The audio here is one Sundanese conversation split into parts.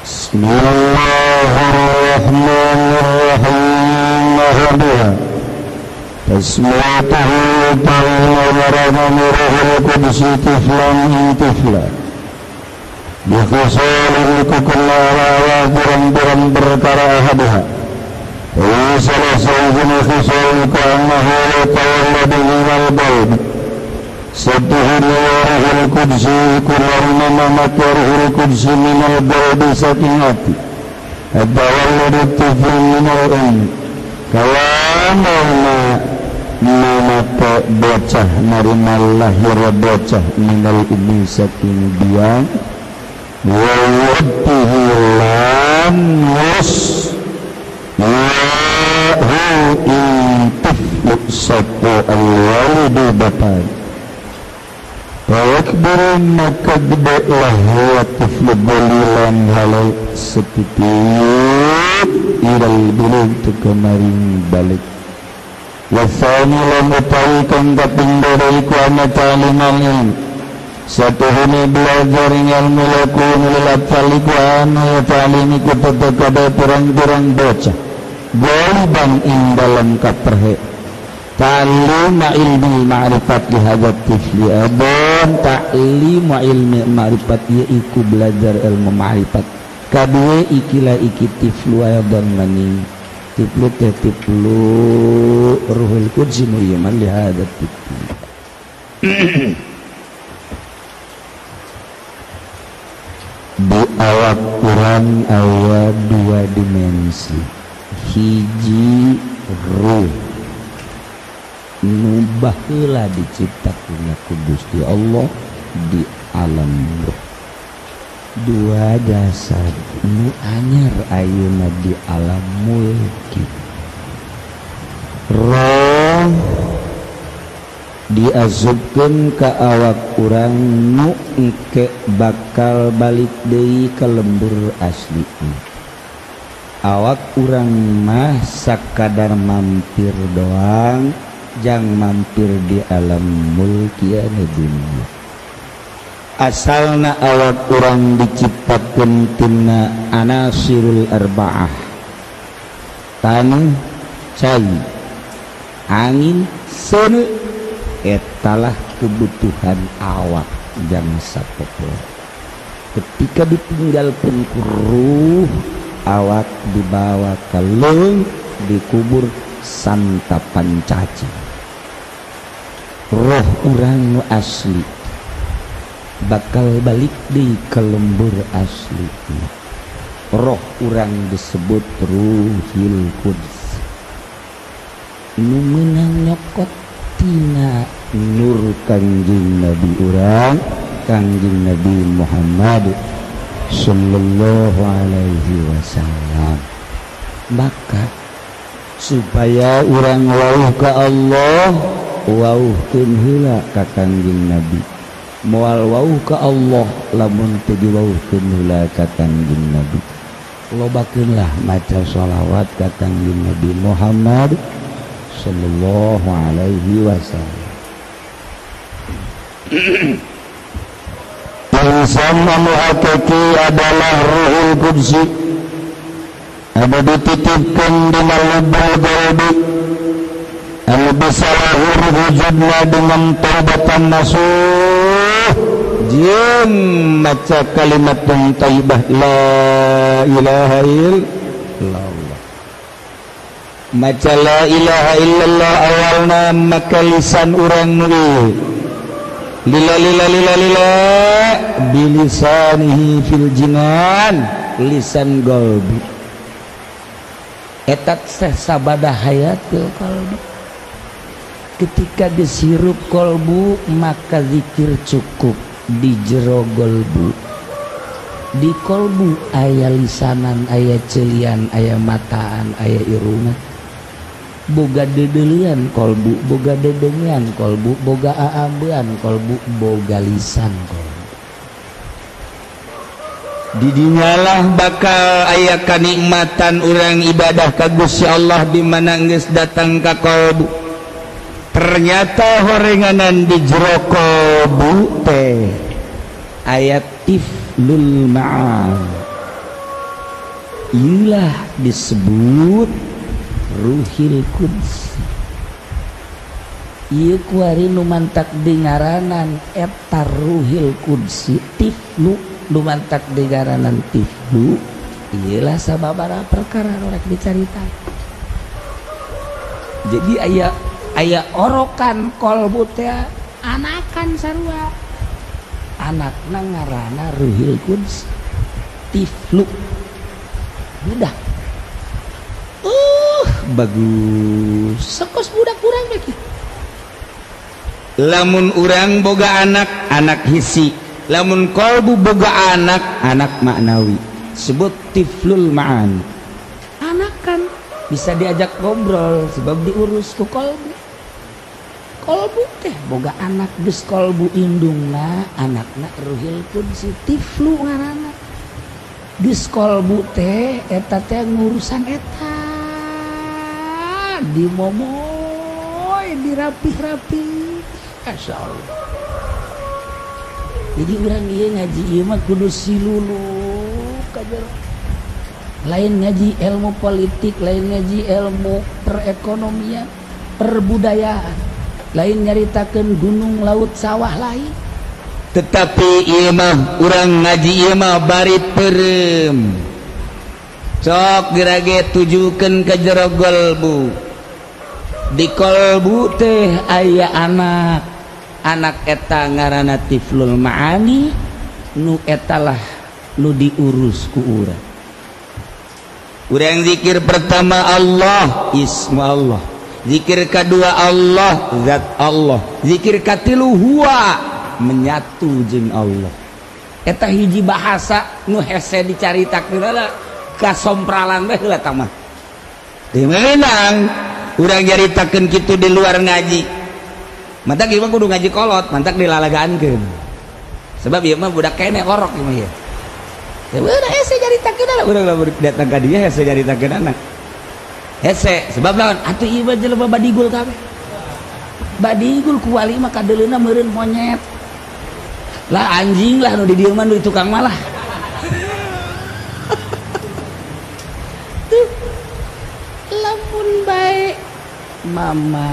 Bismillahirrahmanirrahim. Tasmiyatuhu ta'ala qudsi tiflan tifla bi khusulil kukulla wa pirang-pirang perkara ahadha wa salah sayyidina khusul ka'annahu yatawalladu minal qalbi satuhu ruhul qudsi kullarina mamakruhul qudsi minal qalbi saking hati atawalladu tifl minal ummi kalamana mamato bocah narima lahir bocah minal ummi saking biang wa wabtihi lam yus hu intiflu sapa alwalidu bapak wa yakbiru maka gede lahir tiflu golilan halai setitik ilal bulug kemarin balik. Wasani lan utawi kang kaping loro iku ana ta'limal ilmi satuhune belajar ilmu laku lil atfal iku ana ta'lim iku tetep kabeh pirang-pirang bocah goliban ing dalam kaperhe ta'lim ilmi ma'rifat li hadzal tifli abon ta'lim ilmi ma'rifat iku belajar ilmu ma'rifat kadue ikilah iki tiflu aydan maning tiflu teh tiflu ruhul qudsi nu ieu mah li hadzal tiflu. Di awak urang aya dua dimensi, hiji ruh nu baheula diciptakeun ku Gusti Allah di alam ruh, dua jasad nu anyar ayeuna di alam mulki. Roh diazubkeun ka awak urang nu engke bakal balik deui ka lembur asli. Awak urang mah sakadar mampir doang, jang mampir di alam mulki anu dunya. Asalna awak urang diciptakeun tina anasirul arba'ah, tanah, cai, angin, seuneu, etalah kebutuhan awak jang sapopoe. Ketika ditinggalkeun ku ruh, awak dibawa ka leung, dikubur santapan cacing. Roh urang nu asli bakal balik di ke lembur asli. Roh urang disebut Ruhul Quds nu meunang nyokot tina nur Kangjeng Nabi urang, Kangjeng Nabi Muhammad sallallahu alaihi wasallam. Maka supaya urang wauh ka Allah, wauhkeun heula ka Kangjeng Nabi. Moal wauh ka Allah lamun teu diwauhkeun heula ka Kangjeng Nabi. Lobakeunlah maca sholawat ka Kangjeng Nabi Muhammad sallallahu alaihi wasallam. Insan anu hakiki adalah Ruhul Qudsi, ada dititipkan dina lubul qalbi, anu bisa lahir wujudna dengan taubatan nasuh jeung maca kalimat thayyibah la ilaha illallah. Maca la ilaha illallah awalna maka lisan urang nu lila lila lila lila bilisanihi fil jinan, lisan golbi eta teh sabada hayatul qalbi. Ketika disirup kolbu maka zikir cukup di jero golbu. Di kolbu aya lisanan, aya celian, aya mataan, aya irungan. Boga dedelian kolbu, boga dedengean kolbu, boga aambean kolbu, boga lisan kolbu. Didinyalah bakal aya kanikmatan urang ibadah ka Gusti Allah di mana geus datang ka kolbu. Ternyata horenganan di jero kolbu teh aya tiflul ma'al. Ilah disebut Ruhil Quds. Ieu kuari nu mantak dingaranan eta Ruhil Qudsi tiflu, nu mantak dingaranan tiflu ieulah sababaraha perkara nu rek dicarita. Jadi aya aya orokan kolbu teh anakan sarua, anakna ngaranna Ruhil Quds tiflu, budak. Bagus sekos budak kurang lagi. Lamun urang boga anak, anak hisi. Lamun kolbu boga anak, anak maknawi, sebut tiflul ma'an. Anak kan bisa diajak ngobrol sebab diurus ku kolbu. Kolbu teh boga anak, geus kolbu indungna, anakna Ruhil Qudsi tiflu ngaranna. Geus kolbu teh eta teh ngurusan eta dimomoy, dirapih-rapi, Masya Allah. Jadi urang ieu ngaji ieu mah kudu silulu kajar, lain ngaji ilmu politik, lain ngaji ilmu perekonomian, perbudayaan, lain nyaritakeun gunung, laut, sawah, lain. Tetapi ieu mah urang ngaji ieu mah bari perem, sok gerage tujukeun ka jero golbu. Di kolbu teh aya anak, anak eta ngaranna tiflul ma'ani, nu etalah nu diurus ku urang. Urang zikir pertama Allah, ismu Allah. Zikir kedua Allah, zat Allah. Zikir katilu huwa, menyatu jeung Allah. Eta hiji bahasa nu hese dicaritakeun lah, kasompralan bae heula tah mah. Teu meunang urang nyaritakeun kitu di luar ngaji. Mantak ieu mah kudu ngaji kolot, mantak dilalagaankeun. Sebab ieu mah budak keneh orok ieu mah ieu. Ya udah hese nyaritakeun lah, urang lamun datang ka dieu hese nyaritakeun anak. Hese sebab naon? Atuh ieu mah jelema badigul kabeh. Badigul ku wali mah kadeuleuna meureun monyet. Lah anjing lah nu di dieu mah, nu di tukang malah. Tuh. Lamun bae mama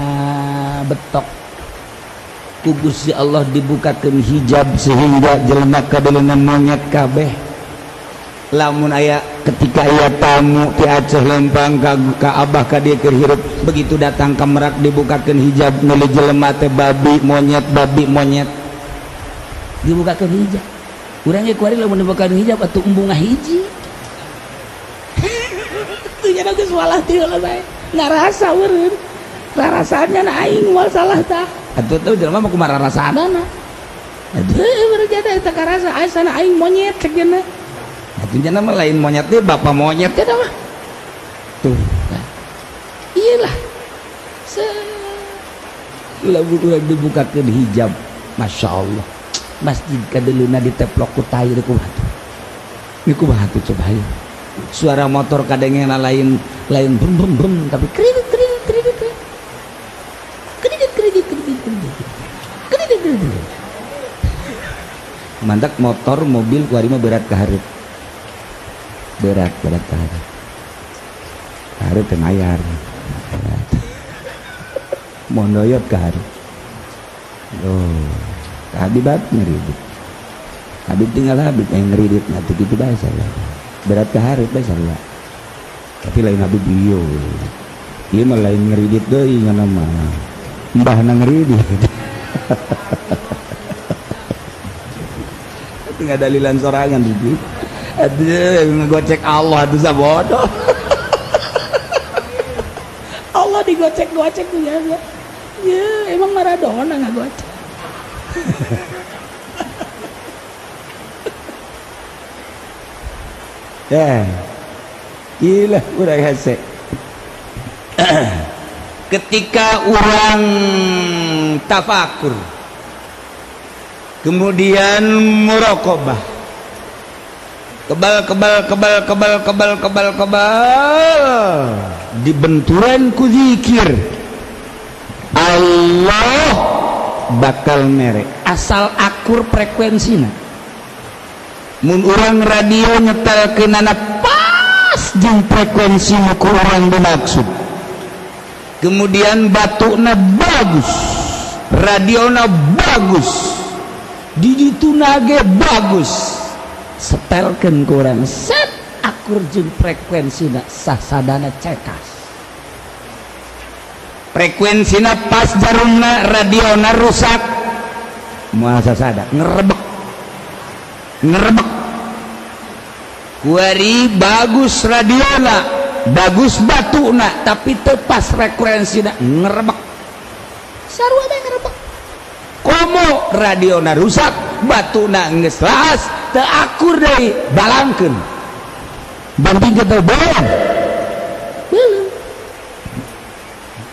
betok ku Gusti Allah dibukakeun hijab sehingga jelema kadeuleuna monyet kabeh. Lamun aya ketika aya tamu ti Aceh lempang ka Abah ka dieu keur hirup, begitu datang ka Merak dibukakeun hijab, meuli jelema teh babi monyet, babi monyet. Dibukakeun hijab. Urang ge kuari lamun dibukakeun hijab atuh embung ngahiji. Tuh nya geus walah teh heula bae. Ngarasa eureun. Rarasanya na aing moal salah tah. Atuh teh jelema mah kumaha rarasaanana. Aduh berjada eta karasa asana aing monyet cek cenah. Atuh cenah mah lain monyet teh, bapak monyet cenah mah. Tuh. Nah, iyalah. Lamun urang dibukakeun hijab, Masya Allah. Masjid kadeuleuna diteplok ku tai ku batu. Ieu kumaha tuh coba ieu. Suara motor kadengena lain lain brum brum brum, tapi kredit kredit kredit kredit kredit kredit kredit kredit kredit. Mantak motor mobil kuari mah berat ka hareup. Berat berat ka hareup. Ka hareup teh mayar. Mondoyot ka hareup. Oh, Habib ngeridit. Habib tinggal Habib yang ngeridit nanti gitu bae saya. Berat ka hareup bae sarua. Tapi lain Habib ieu. Ieu mah lain ngeridit deui ngana mah. Mbahna ngeridit. Tinggal dalilan sorangan gitu. Aduh, ngegocek Allah atuh sabodoh. Allah digocek-gocek tuh ya. Ya, emang Maradona ngagocek. Ya. Gila urang hese. Ketika urang tafakur, kemudian muraqabah, kebal kebal kebal kebal kebal kebal kebal, dibenturan ku zikir Allah bakal mere asal akur frekuensina. Mun urang radio nyetel kenana pas jeung frekuensi nu ku urang dimaksud. Kemudian batukna bagus, radiona bagus, di dituna ge bagus, setelkeun ku urang set akur jeung frekuensina, sasadana cekas, frekuensina pas, jarumna radiona rusak, moal sasada, ngerebek ngerebek. Kuari bagus radiona, bagus batuna, tapi teu pas frekuensina, ngerebek, sarua bae ngerebek. Komo radiona rusak, batuna geus laas, teu akur deui, balangkeun banding kita beuleum beuleum.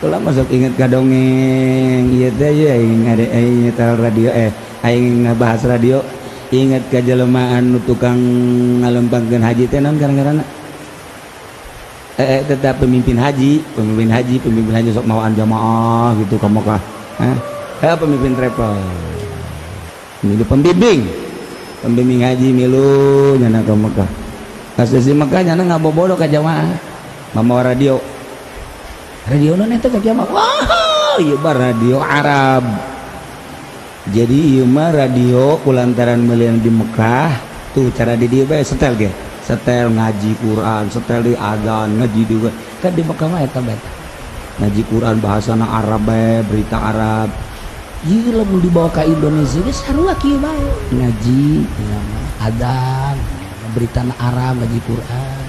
Kula masuk inget ka dongeng ieu teh ye, aing ada aing nyetel radio, aing ngabahas radio, inget ka jelema anu tukang ngalempangkeun haji teh, naon gara-garana, tetap pemimpin haji, pemimpin haji, pemimpin haji sok mawaan jamaah gitu ka Mekah. Hah? Pemimpin travel, milu pembimbing, pembimbing haji, milu nyana ka Mekah. Pas di Mekah nyana ngabobodo ka jamaah mamawa radio. Radio non eta ka jamaah, wah, ieu mah radio Arab. Jadi ieu mah radio kulantaran melian di Mekah tuh cara di dieu bae setel ge, setel ngaji Quran, setel di azan ngaji juga kan. Di Mekah mah eta bae ngaji Quran, bahasana Arab bae, berita Arab. Ieu lamun dibawa ke Indonesia ge sarua kieu bae, ngaji ya, adzan, berita Arab, ngaji Quran,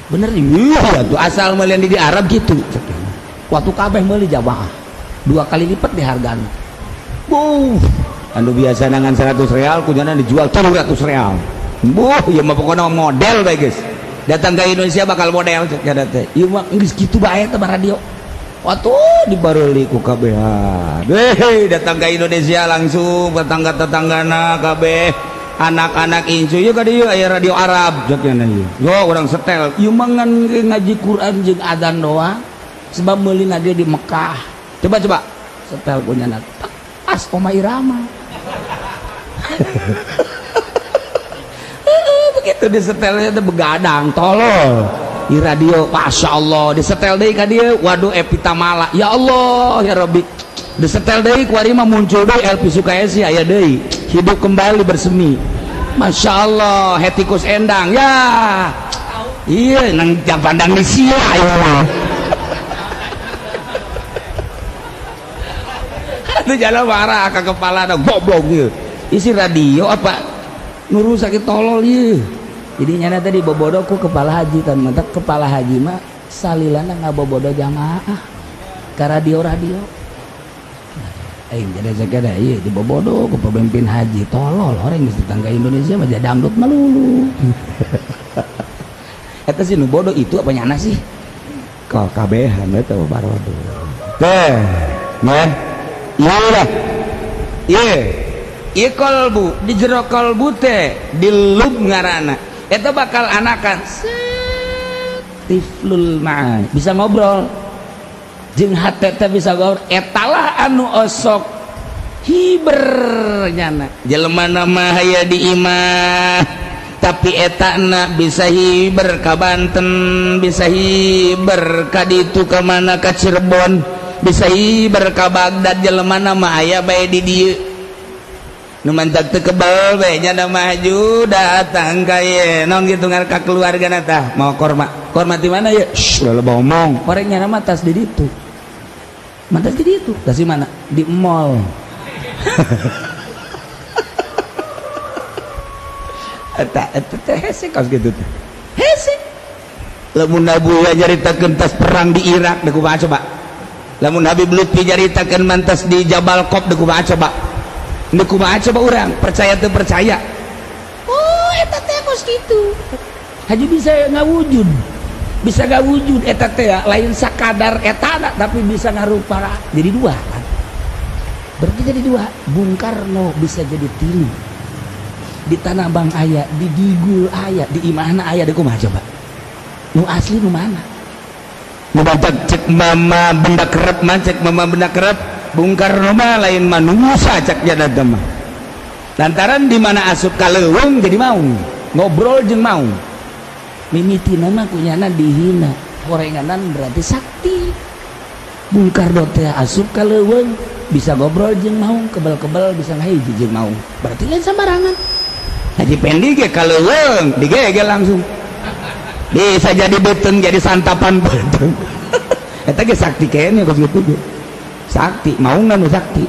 bener iya tuh. Asal melian di Arab gitu, waktu kabeh meuli jamaah dua kali lipat di hargana. Buh, anu biasa nangan 100 real kunyana dijual 300 real. Buh, ya mah pokoknya model bae guys. Datang ke Indonesia bakal model cek ya teh. Ieu mah geus kitu bae teh radio. Waktu dibareuli ku kabehan. Hei, datang ke Indonesia langsung tetangga-tetanggana kabeh, anak-anak incu, yuk ka dieu aya radio Arab cek nya ieu. Yo urang setel. Ieu mah ngan ngaji Quran jeung adzan doang. Sebab meulina ge di Mekah. Coba coba setel punya pas Oma Irama. Begitu disetelnya itu begadang tolol di radio, masya Allah. Disetel deui ka dieu, waduh, Evie Tamala, ya Allah ya Rabbi. Disetel deui kuari mah muncul deui Elvi Sukaesih, aya deui, hidup kembali bersemi, masya Allah. Hetty Koes Endang ya, iya nang jam pandang di sia ya. Itu jalan marah ke kepala ada goblok gitu, isi radio apa nuru sakit tolol ieu. Jadi nyana tadi bobodo ku kepala haji tan, mantap kepala haji mah salilana ngabobodo jamaah ka radio radio. Aing jadi sakada ieu dibobodo ku pemimpin haji tolol, orang geus tetangga Indonesia mah dangdut melulu. Eta sih nu bodoh itu apa nyana sih kok kabehan eta barodo teh neh. Iya lah, iya iya kolbu di jero kolbu teh dilub ngarana eta bakal anakan tiflul ma'an bisa ngobrol jeung hate teh, bisa ngobrol. Etalah anu osok hiber nyana jelema nama haya di imah, tapi etana bisa hiber ka Banten, bisa hiber ka ditu, ka mana, ka Cirebon, bisa hiber ka Baghdad. Jelema nama aya bae di dieu nu mantak teu kebal bae nya maju datang ka ye naon gitu ngar ka keluarga tah mau korma korma di mana ya. Shh, ulah loba omong orangnya nama tas di ditu, mantas di ditu, tas di mana, di mall. Eta eta teh hese kaos kitu teh hese. Lamun Nabi nyaritakeun tas perang di Irak deuk kumaha coba, lamun Habib Lutfi nyaritakeun mantas di Jabal Qaf deuk kumaha coba, deuk kumaha coba urang percaya teu percaya. Oh eta teh kos kitu haji bisa ngawujud, bisa ngawujud eta teh lain sakadar eta tapi bisa ngarupa jadi dua kan, berarti jadi dua. Bung Karno bisa jadi tilu di Tanah Bang aya, di Digul aya, di imahna aya, deuk kumaha coba, nu asli nu mana? Nu batak cek mama benda kerep mah, cek mama benda kerep Bung Karno mah lain manusia cek jada mah, lantaran di mana asup ka leuweung jadi mau ngobrol jeung mau. Mimitina mah kunyana dihina, horenganan berarti sakti. Bung Karno teh asup ka leuweung bisa ngobrol jeung maung, kebal-kebal bisa ngahiji jeung maung. Berarti lain sembarangan. Haji Pendi ge ka leuweung digegel langsung. Bisa jadi beuteung jadi santapan beuteung. Eta ge sakti kene kos kitu ge. Sakti, maungna nu sakti.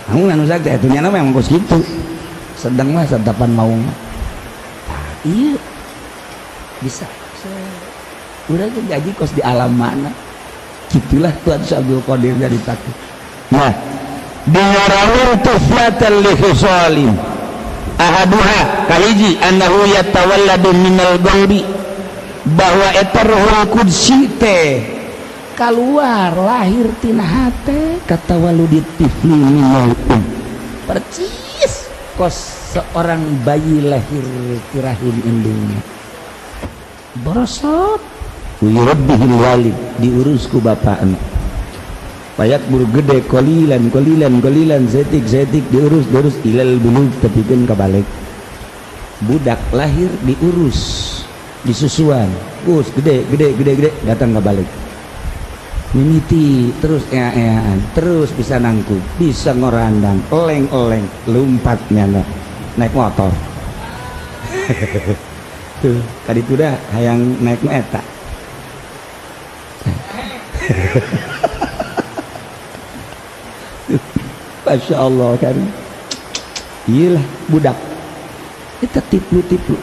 Maungna nu sakti atuh nya mah emang kos kitu. Sedang mah santapan maung. Tah ieu bisa. Udah gaji kos di alam mana. Gitulah Tuan Syekh Abdul Qadir jadi takut. Nah, diwarawin tuflatan li khisalin. Ahaduha kahiji annahu yatawalladu minal qalbi, bahwa eta ruhul qudsi teh keluar lahir tina hate katawalludi tifli minal um. Percis kos seorang bayi lahir ti rahim indungna. Borosot wirabbihil walid, diurus ku bapakna. Payak buru gede kolilan kolilan kolilan zetik zetik diurus diurus ilal bulug tepikeun ka balik. Budak lahir diurus disusuan, us gede gede gede gede datang ka balik. Mimiti terus ea-eaan, terus bisa nangkub, bisa ngorandang, oleng-oleng, lompat nyana naik motor. Tuh, kaditu dah hayang naik nu eta. Masya Allah kan. Iyalah budak. Kita tiplu-tiplu.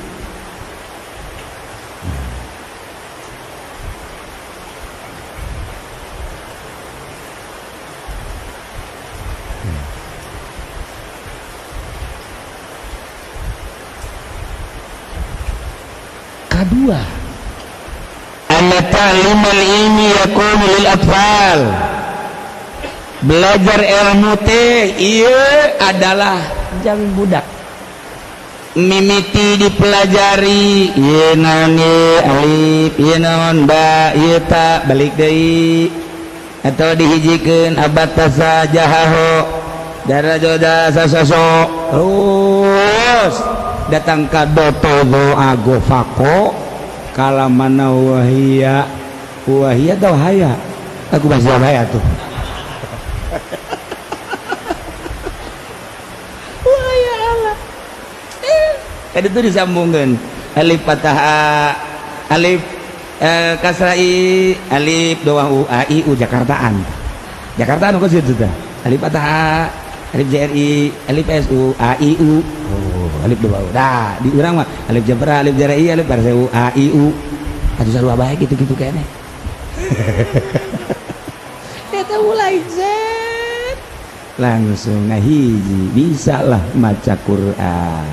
Kedua, anna ta'limal ilmi yakunu lil atfal. Belajar ilmu teh ieu adalah jang budak. Mimiti dipelajari ieu naon ieu alif, ieu naon ba, ieu ta, balik deui atau dihijikeun abatasa jahaho darajoda sasaso terus datang ka doto ago fako kalamana wahia wahia atau haya aku bahasa haya tuh. Wah ya Allah. Tadi itu disambungkan alif patah a, alif kasra i, alif dua u a i u Jakartaan. Jakartaan kok situ tah. Alif patah a, alif jri, alif s u a i u. Oh, alif dua u. Dah, di urang mah alif jabra, alif jri, alif barsa u a i u. Atuh sarua bae gitu-gitu kene. Eta mulai Z langsung ngahiji bisa lah maca Quran.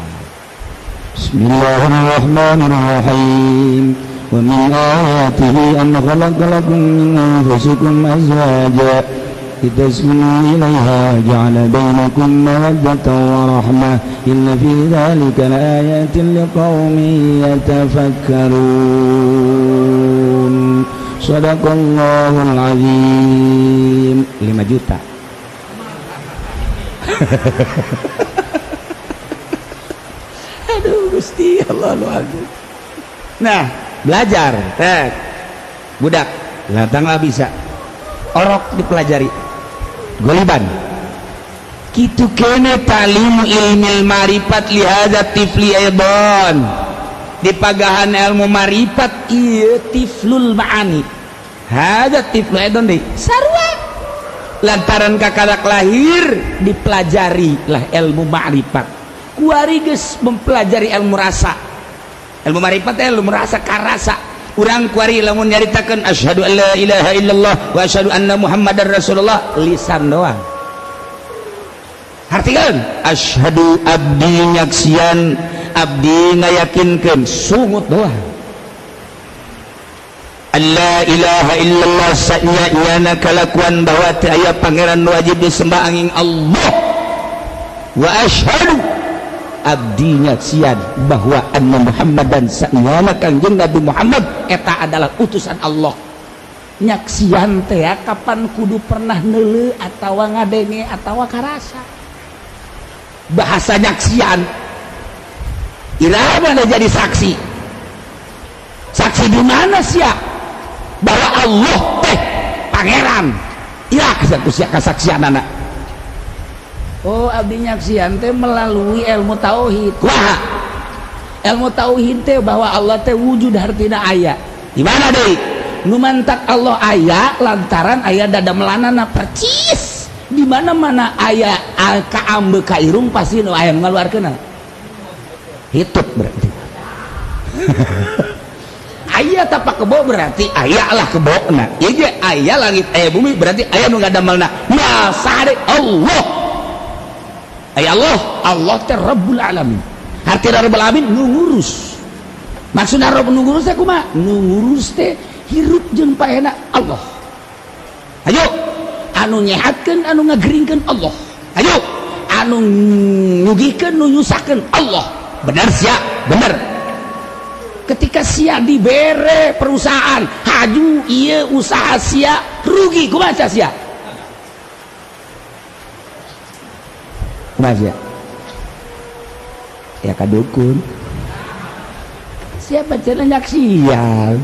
Bismillahirrahmanirrahim. Wa min ayatihi an khalaqa lakum min anfusikum azwaja litaskunu ilaiha ja'ala bainakum mawaddatan wa rahmah inna fi dzalika laayatin liqaumin yatafakkarun. Shadaqallahul azim. 5 juta. Aduh Gusti Allah lu agung. Nah, belajar tek. Budak datanglah bisa. Orok dipelajari. Goliban. Kitu kene ta'limu ilmil marifat li hadza tifli aidan. Dipagahan ilmu marifat ieu tiflul ma'ani. Hadza tiflu aidan deui. Sarua. Lantaran kakarak lahir dipelajari lah ilmu ma'rifat. Kuari geus mempelajari ilmu rasa. Ilmu ma'rifat ilmu rasa karasa. Urang kuari lamun nyaritakeun asyhadu an la ilaha illallah wa asyhadu anna muhammadar rasulullah lisan doang. Hartikeun asyhadu abdi nyaksian abdi ngayakinkeun sungut doang. La ilaha illallah sanya-nyana kalakuan bahwa teu aya pangeran wajib disembah angin Allah. Wa asyhadu abdi nyaksian bahwa anna Muhammadan sanyana Kangjeng Nabi Muhammad eta adalah utusan Allah. Nyaksian teh kapan kudu pernah neuleu atawa ngadenge atawa karasa. Bahasa nyaksian iraha jadi saksi. Saksi di mana sia bahwa Allah teh pangeran? Ya, sia kasaksian anak. Oh, abdi nyaksian teh melalui ilmu tauhid. Wah, ilmu tauhid teh bahwa Allah teh wujud, hartina aya. Di mana deui nu mantak Allah aya? Lantaran aya dadamelanana percis. Di mana-mana aya kaambe ka irung, pasti nu aya ngaluarkeun hitut. Berarti aya tapak kebo, berarti aya lah kebona. Ieu aya langit, aya bumi, berarti aya nu ngadamelna. Masa Allah aya Allah. Allah teh Rabbul Alamin. Artina Rabbul Alamin nu ngurus. Maksudna Rabb nu ngurus teh kumaha? Nu ngurus teh hirup jeung paena Allah. Ayo, anu nyehatkeun, anu ngageringkeun Allah. Ayo, anu nyugihkeun, nu nyusahkeun Allah. Benar sia? Bener. Ketika sia dibere perusahaan, haju iya usaha sia rugi, kumaha sia? Kumaha sia? Ya kadukun. Siapa cenah nyaksian?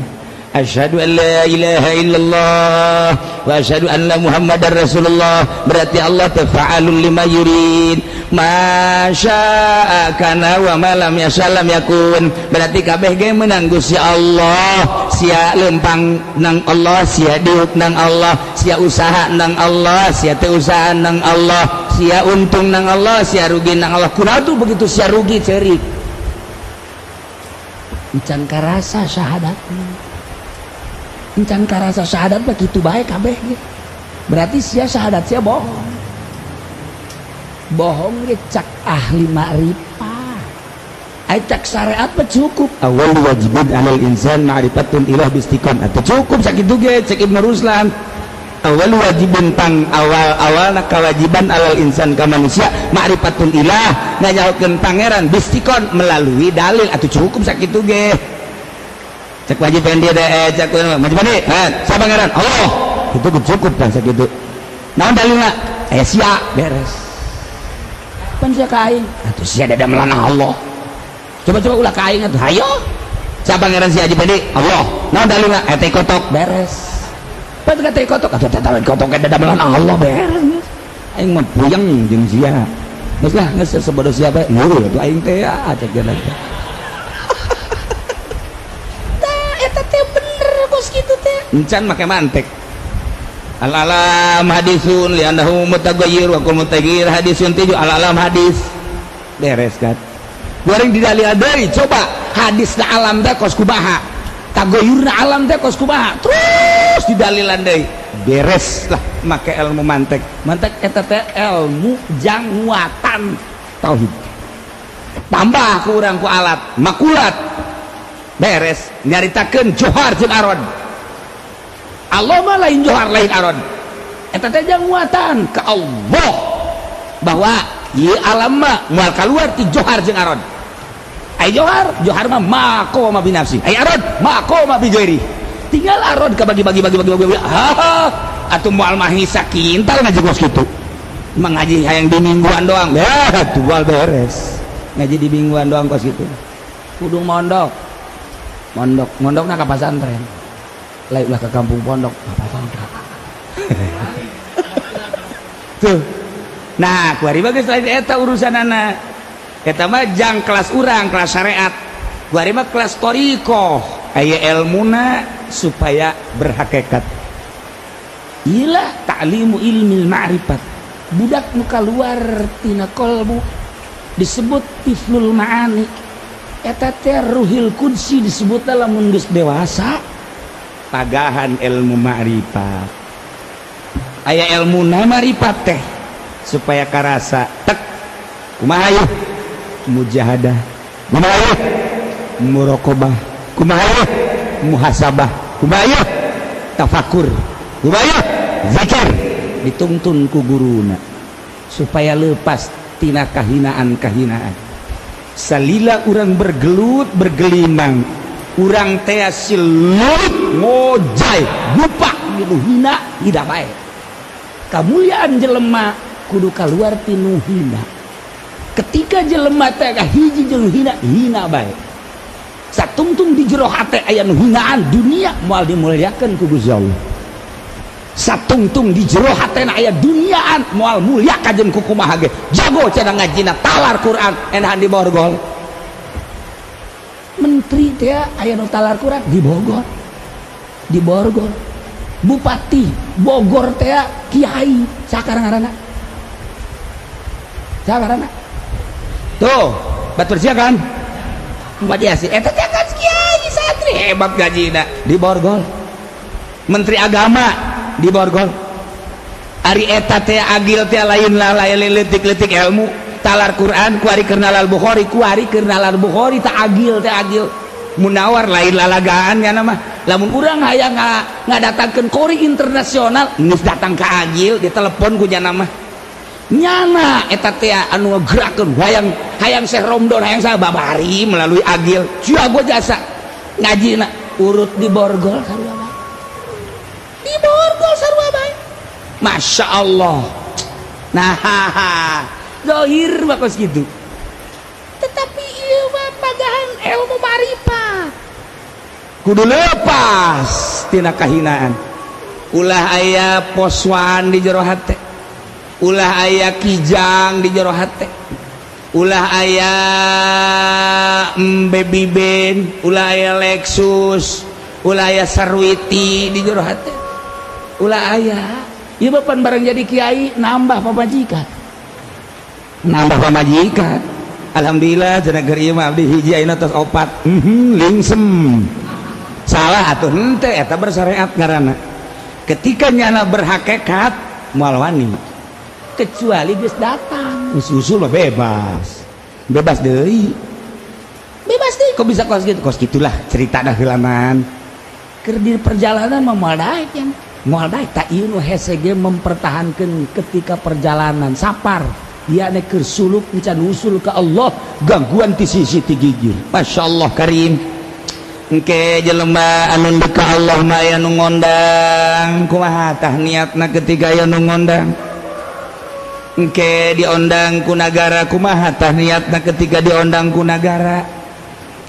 Asyhadu an la ilaha illallah wa asyhadu anna Muhammadar Rasulullah. Berarti Allah tafa'alul lima yurid, ma syaa kana wa ma lam yasha lam yakun. Berarti kabeh ge menang Gusti Allah. Sia lempang nang Allah, sia diuk nang Allah, sia usaha nang Allah, sia teu usaha nang Allah, sia untung nang Allah, sia rugi nang Allah. Kunaon tuh begitu sia rugi cerik? Encan karasa syahadat, encan karasa syahadat. Begitu baik kabeh ge berarti sia syahadat sia bohong. Bohong ge cak ahli ma'rifah. Ai cak syariat mah cukup awal wajibun alal insan ma'rifatun ilah bistiqon, atau cukup sakitu ge cek Ibnu Ruslan. Awal wajibun tang awal-awal kewajiban alal insan ka manusia ma'rifatun ilah, nganyahokeun pangeran, bistiqon melalui dalil, atau cukup sakitu ge cek wajib dia deh. Cek wajib dia, siapa pangeran? Allah. Itu cukup kan sakitu. Naon dalilna? Eh, sia beres pan sia ka aing atuh. Sia dadamelan Allah. Coba-coba ulah ka aing atuh. Hayo, siapa pangeran si Haji Pedi? Allah. Naon dalilna? Eh, teh kotok. Beres pan kata kotok atuh. Teh kotok dadamelan Allah. Beres. Aing mah puyeng jeung sia. Geus lah, geus sebodoh sia bae. Heuh atuh aing teh ya cek dia teh. Tah, eta teh bener kos kitu teh. Encan make mantek. Al alam hadisun li'annahu mutaghayyir wa kullu mutaghayyir hadisun. Tujuh al alam hadis. Beres kan? Goreng didalil deui, coba hadis na alam teh kos kumaha? Tagoyurna alam teh kos kumaha? Terus didalilan deui. Beres lah make ilmu mantek. Mantek eta teh ilmu jang nguatan tauhid. Tambah ku urang ku alat makulat. Beres nyaritakeun johar jeung arod. Allah mah lain johar, lain arod. Eta teh jang nguatan ke Allah bahwa ieu alam mah moal kaluar ti johar jeung arod. Ai johar, johar mah maqama bi nafsi. Ai arod maqama bi ghairi. Tinggal arod ka bagi-bagi bagi bagi bagi. Ha, atuh moal mah sakintal ngaji kos kitu. Mengaji hayang di mingguan doang. Ya, tuh beres. Ngaji di mingguan doang kos kitu. Kudu mondok. Mondok, mondokna ka pasantren. Lain ulah ke kampung pondok, ka pasantren. Tuh. Nah, kuari bagus lain eta urusan anak. Eta mah jang kelas urang, kelas syariat. Kuari mah kelas thoriqoh. Aya elmuna supaya berhakikat. Ilah ta'limu ilmil ma'rifat. Budak nu kaluar tina kolbu disebut tiflul ma'ani. Eta teh ruhil qudsi disebut lamun geus dewasa pagahan ilmu ma'rifat. Aya ilmu ma'rifat teh supaya karasa tek kumaha yeuh mujahadah, kumaha yeuh muraqabah, kumaha yeuh muhasabah, kumaha yeuh tafakur, kumaha yeuh zikir, dituntun ku guruna supaya lepas tina kahinaan-kahinaan. Salila urang bergelut bergelimang, urang teh silut ngojay lupa gitu hina tidak baik. Kamuliaan jelema kudu keluar tinu hina. Ketika jelema teh hiji jeung hina, hina baik. Satungtung di jero hate aya nu hinaan dunia moal dimuliakeun ku Gusti Allah. Satungtung di jero hatena aya duniaan moal mulia kajen ku kumaha ge. Jago cenah ngajina talar Quran enahan di borgol. Menteri teh aya nu talar Quran di Bogor. Di Bogor. Bupati Bogor teh kiai sakarang ngaranna. Sakarang. Tuh, batur sia kan? Muhammad Yasin eta teh kan kiai santri hebat gajina di borgol. Menteri agama di borgol. Ari eta teh agil teh lain lah lain leutik-leutik ilmu talar Quran kuari keur nalal Bukhari kuari keur nalal Bukhari tak agil teh agil munawar lain lalagaan ya nama lamun urang hayang ngadatangkeun qori internasional geus datang ka agil ditelepon ku nya nama nyana eta teh anu ngegerakeun hayang hayang Syekh Romdon hayang saha babari melalui agil jago jasa ngajina urut di borgol sarua bae di borgol sarua bae Masya Allah. Nah zahir mah kos kitu tetapi ieu mah pagahan ilmu marifat kudu lepas tina kahinaan ulah aya poswan di jero hate ulah aya kijang di jero hate ulah aya baby band ulah aya Lexus ulah aya Sarwiti di jero hate ulah aya ieu bapan barang jadi kiai nambah pamajikan nambah pamajikan alhamdulillah cenah keur ieu mah abdi hiji ayeuna tos opat lingsem salah atuh henteu eta bersyariat ngaranna ketika nyana berhakikat moal wani kecuali geus datang geus usul mah bebas bebas deui bebas deui kok bisa kos gitu kos gitulah cerita dah heulaman keur di perjalanan mah moal daek yang moal daek tak ieu nu hese ge mempertahankeun ketika perjalanan sapar dia nek keur suluk encan usul ke Allah gangguan ti sisi ti gigir masyaallah karim engke jelema anu ka Allah mah aya nu ngondang kumaha tah niatna ketika aya nu ngondang engke diondang ku nagara kumaha tah niatna ketika diondang ku nagara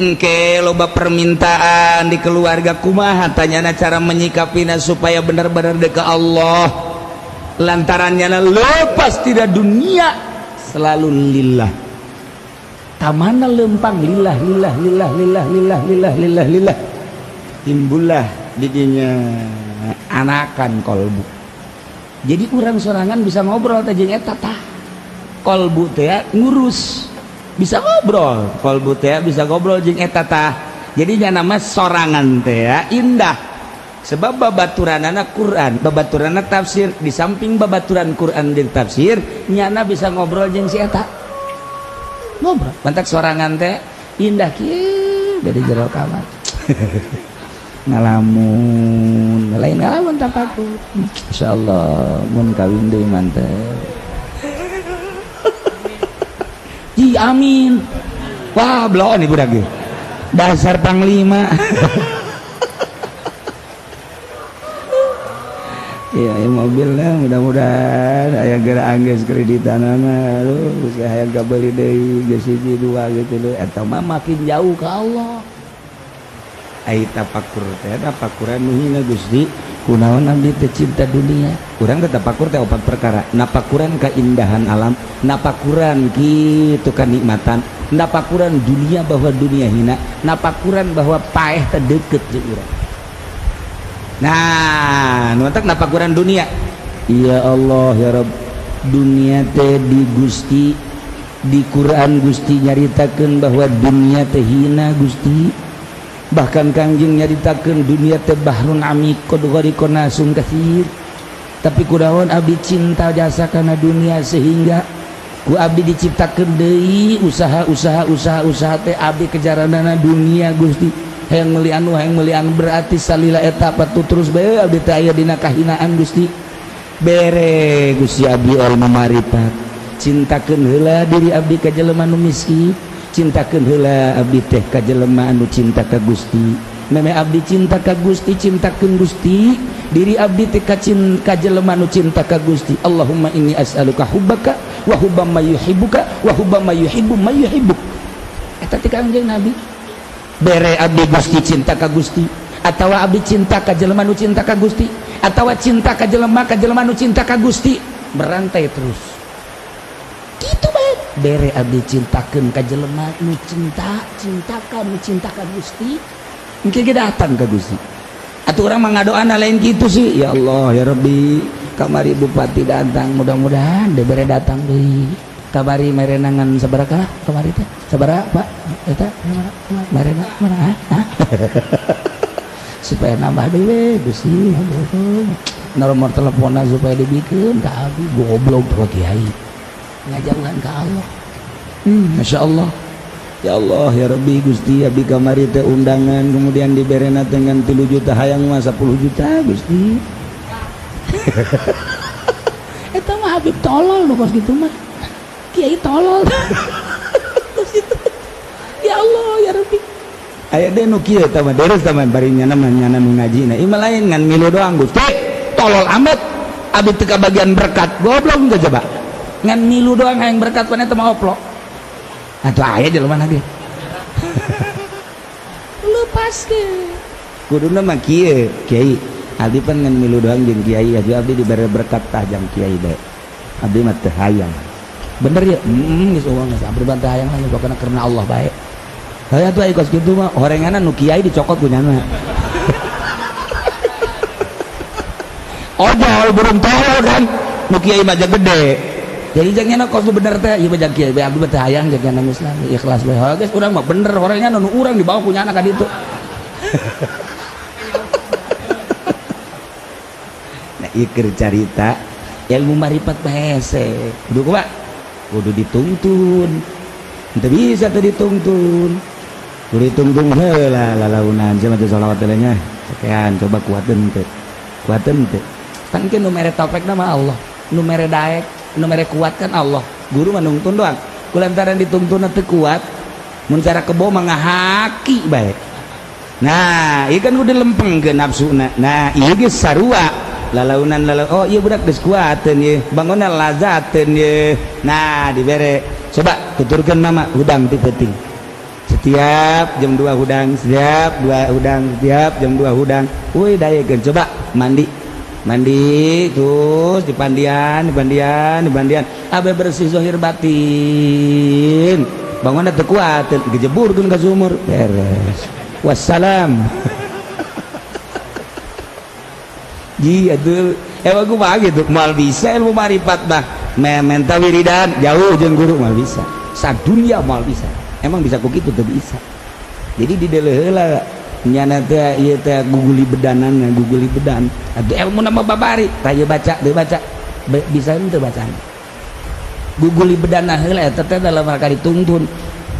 engke loba permintaan di keluarga kumaha tanyana cara menyikapina supaya benar-benar dekat Allah lantarannya lepas tidak dunia selalu lillah tamana lempang lillah lillah lillah lillah lillah lillah lillah lillah timbullah didinya anakan kolbu. Jadi urang sorangan bisa ngobrol teh jeung eta tah kolbu teh ngurus bisa ngobrol kolbu teh bisa ngobrol jeung eta tah. Jadi nya nama sorangan teh indah sebab babaturanana Quran babaturanana tafsir di samping babaturan Quran jeung tafsir nyana bisa ngobrol jeung si eta ngobrol mantak sorangan teh indah kieu dari jero kamar ngalamun lain ngalamun tapakur insyaallah mun kawin deui mantep ji amin wah bloon ibu daging dasar panglima. Iya, ya mobilnya mudah-mudahan aya geura anggeus kreditanana aduh geus hayang kabeuli deui geus hiji dua gitu lho eta mah makin jauh ka Allah. Ai tapakur teh tapakuran nu hina Gusti kunaon abdi teh cinta dunia urang teh tapakur teh opat perkara napakuran keindahan alam napakuran kitu kanikmatan napakuran dunia bahwa dunia hina napakuran bahwa paeh teh deukeut jeung urang. Nah, nu entak napakuran dunia. Ya Allah ya Rabb, dunia teh di Gusti di Quran Gusti nyaritakeun bahwa dunia teh hina Gusti. Bahkan Kangjeng nyaritakeun dunia teh bahrun amiq qad ghariqa nasun katsir. Tapi kudaon abdi cinta jasa kana dunia sehingga ku abdi diciptakeun deui usaha-usaha usaha-usaha teh abdi kejaranana dunia Gusti. Hayang meuli anu hayang meuli anu berarti salila eta patu terus bae abdi teh aya dina kahinaan Gusti. Bere Gusti abdi ilmu marifat. Cintakeun heula diri abdi ka jelema nu miskin, cintakeun heula abdi teh ka jelema anu cinta ka Gusti. Meme abdi cinta ka Gusti, cintakeun Gusti, diri abdi teh ka jelema nu cinta ka Gusti. Allahumma inni as'aluka hubbaka wa hubba may yuhibbuka wa hubba may yuhibbu may yuhibbuk. Eta teh Kangjeng Nabi. Bere abdi Gusti cinta ka Gusti atawa abdi cinta ka jelema nu cinta ka Gusti atawa cinta ka jelema nu cinta ka Gusti, berantai terus gitu bae. Bere abdi cintakeun ka jelema nu cinta cinta ka nu cinta ka Gusti, engke ge datang ka Gusti. Atuh urang mah ngadoana lain kitu sih. Ya Allah ya Rabbi, kamari bupati datang, mudah-mudahan dibere datang deui. Kamari merenangan sabaraha kamari teh? Sabaraha, Pak? Eta merena mana? Supaya nambah deui Gusti, nomor teleponnya supaya dibikeun ka abdi. Goblok tuh kiai ngajauhan ka Allah. Masya Allah. Ya Allah ya Rabbi Gusti, abdi kamari teh undangan kemudian diberena dengan 3 juta, hayang mah 10 juta Gusti. Eta mah Habib tolol nu kos kitu mah, kiai tolol kos kitu. Ya Allah ya Rabbi, aya deh nu kieu eta mah deres tah mah, bari nyana mah nyana nu ngajina ieu mah lain ngan milu doang. Gusti tolol amat, abdi teu kabagian berkat. Goblok teh coba, ngan milu doang hayang berkat, pan eta mah oplok atuh. Aya jelema ge lepas ke kuduna mah kieu, kiai abdi pan ngan milu doang jeung kiai aja, abdi dibere berkat tah jang kiai bae, abdi mah teu hayang. Bener ya? Geus uang geus abdi mah teu hayang lah, pokona karena Allah bae. Hayang tuh aya kos kitu mah horenganna nu kiai dicokot ku nyana. Ojol burung tolol kan nu kiai mah gede. Jadi jangan kos bener teh ieu mah jang kiai bae, abdi mah teu hayang jang nyana Islam ikhlas bae. Heuh geus urang mah bener horengan nu urang dibawa ku nyana ka ditu. Nah ieu keur carita ilmu marifat hese. Kudu kumaha? Kudu dituntun. Teu bisa teu dituntun. Kudu dituntun heula lalaunan sia mah teu sholawat teh nya. Sakean coba kuateun teu. Kuateun teu. Pan nu mere topekna mah Allah, nu mere daek, nu mere kuat kan Allah. Guru mah nungtun doang. Kulantaran dituntun teu kuat, mun cara kebo mah ngahaki bae. Nah, ieu kan kudu lempengkeun nafsuna. Nah, ieu geus sarua. Lalaunan lalau, oh ieu budak geus kuateun ieu, bangunna lazateun ieu. Nah, dibere. Coba tuturkeun mama hudang ti peuting. Setiap jam 2 hudang, setiap 2 hudang, setiap jam 2 hudang. Woi daekeun coba mandi. Mandi terus dipandian, dipandian, dipandian. Abe bersih zahir batin. Bangunna teu kuat, gejeburkeun ka sumur. Beres. Wassalam. Ji atuh emang kumaha gitu, moal bisa ilmu marifat mah. Menta wiridan jauh jeung guru moal bisa. Sadunia moal bisa. Emang bisa ku kitu teu bisa. Jadi di deuleuh heula nyana teh ieu teh guguli bedanana, guguli bedan. Atuh ilmu nama babari, tah ieu baca, teu baca. Bisa henteu bacaan. Guguli bedana heula eta teh dalam rangka dituntun.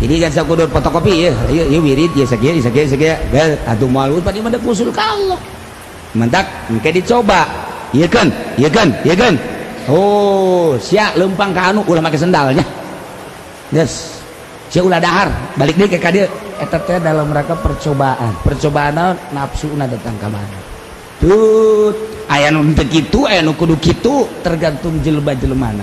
Jadi kan sakudu fotokopi ieu, ieu wirid ieu sakieu sakieu sakieu. Atuh moal pan ieu mah usul ka Allah. Mentak engke dicoba. Ieu kan, ieu kan, ieu kan. Oh, sia lempang ka anu ulah make sendalnya. Yes. Sia ulah dahar, balik deui ka dieu. Eta teh dalam rangka percobaan. Percobaan nafsuna datang ka mana. Tut, aya nu teu kitu, aya nu kudu kitu, tergantung jelema-jelemana.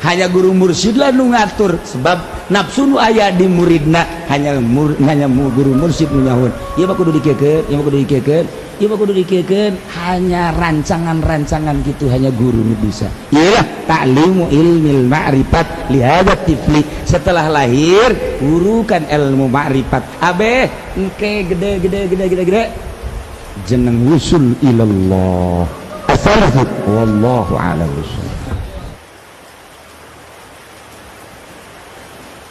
Hanya guru mursyid lah nu ngatur, sebab nafsu nu aya di muridna hanya hanya guru mursyid nu nyahun. Ieu mah kudu dikiekeun, ieu mah kudu dikiekeun, ieu mah kudu dikiekeun. Hanya rancangan-rancangan gitu hanya guru nu bisa. Iyalah ta'limu ilmil ma'rifat li hadza tifli. Setelah lahir gurukan ilmu ma'rifat. Abeh engke gede gede gede gede gede jeneng wusul ilallah. Asalafu wallahu a'lam bishawab.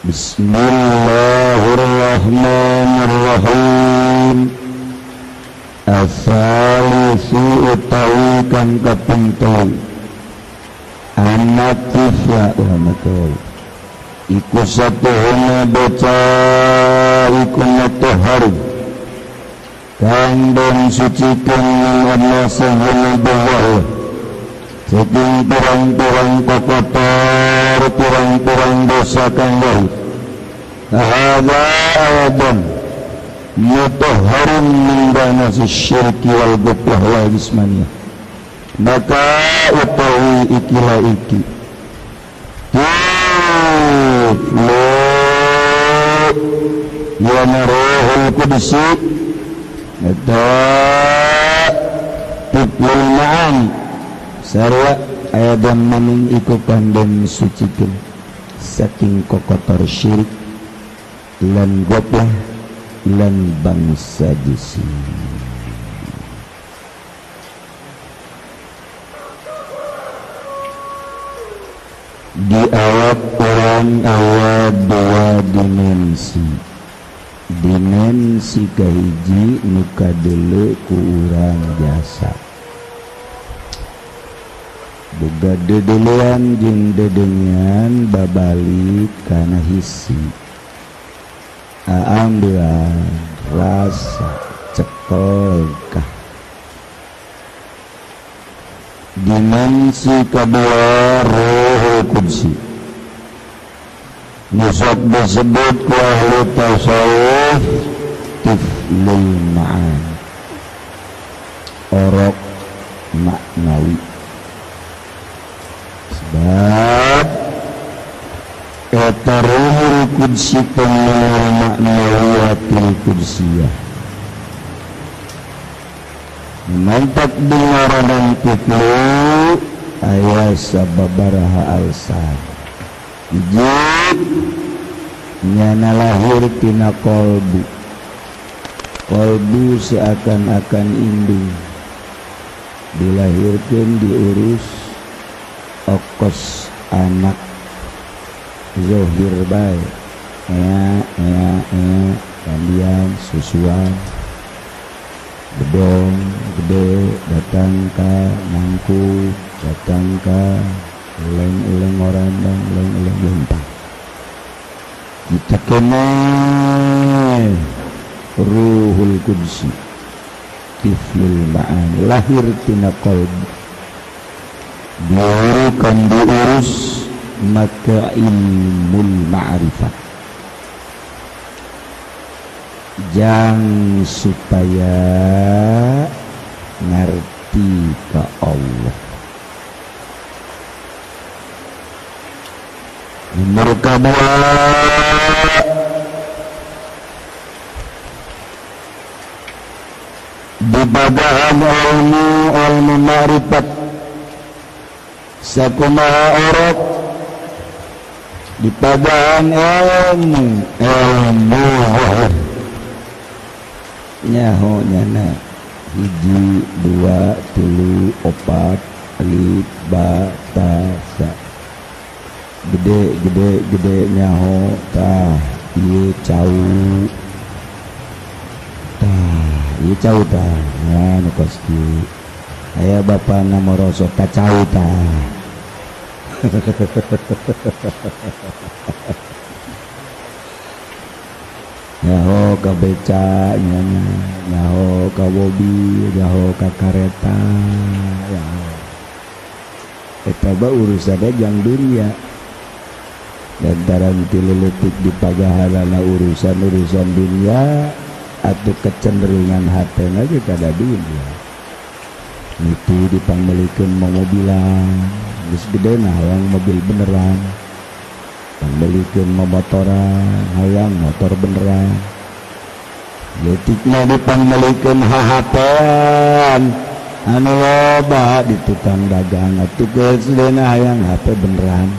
Bismillahirrahmanirrahim. Asalisu utawi kang kaping telu anatifla ulamatul iku satuhuna baca iku mutahhar kang den sucikeun Allah subhanahu wa ta'ala saking pirang-pirang kokotor pirang-pirang dosa kang lahir. Hadza aidan mutahharun min banasi syirki wal ghaflah wal jismaniyah. Maka utawi ikilah iki tiflu yanaruhul Qudsi eta tiflul ma'ani sarua aya dan maning iku kandang sucikeun saking kokotor syirik lan goplah lan bangsa jisi. Di awak orang awak dua dimensi. Dimensi kahiji nu kadeuleu ku urang jasa. Boga dedelean jeung dedengean babalik kana hisi. Aambean rasa cekel kah. Dimensi kedua Ruhul Qudsi nusok disebut ku ahli tasawuf tiflul ma'ani, orok maknawi. Sebab eta Ruhul Qudsi pengeluar maknawiyatil Qudsiyah mantap dingaranan tiflu aya sababaraha alsan. Hiji nyana lahir tina kolbu. Kolbu seakan-akan indung dilahirkeun diurus okos anak zohir bae ea ea ea mandian susuan bedong gede datang ka mangku datang ka uleng-uleng orandang uleng-uleng lempang kita kena Ruhul Qudsi tiflul ma'ani lahir tina qalbi diurukan diurus maka ilmul ma'rifat jang supaya ngerti ke Allah. Nomor kedua dibadahan ilmu ilmu ma'rifat sakumaha orok dipadahan ilmu ilmu nyaho nyana hiji dua tilu opat alif ba ta sa gede gede gede nyaho tah ieu cau tah ieu cau tah nah nu kos kieu aya bapana morosok ka cau tah. Nyaho ka beca nyana nyaho ka mobil nyaho ka kareta nyaho eta ba urusanna jang dunia lantaran ti leutik dipagaharana urusan-urusan dunia atau kecenderungan hatena ge kada dunia miti dipangmelikeun momobilan geus gede nah hayang mobil beneran pangmelikeun momotoran hayang motor beneran leutikna dipangmelikeun hahapean anu loba di tukang dagang atuh geus geuna hayang HP beneran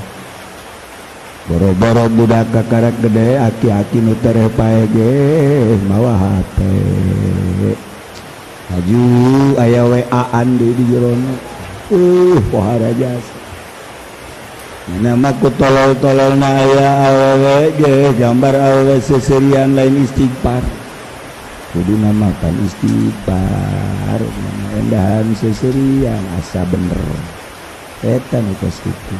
boro-boro budak kakarek gede aki-aki nu tereh pae ge mawa HP haju aya WA-an deui di jerona pohara jasa nama ku tolol-tolol na aya awewe ge gambar awewe seserian lain istighfar kudu nama pan istighfar endahan seserian asa bener eta nu kos kitu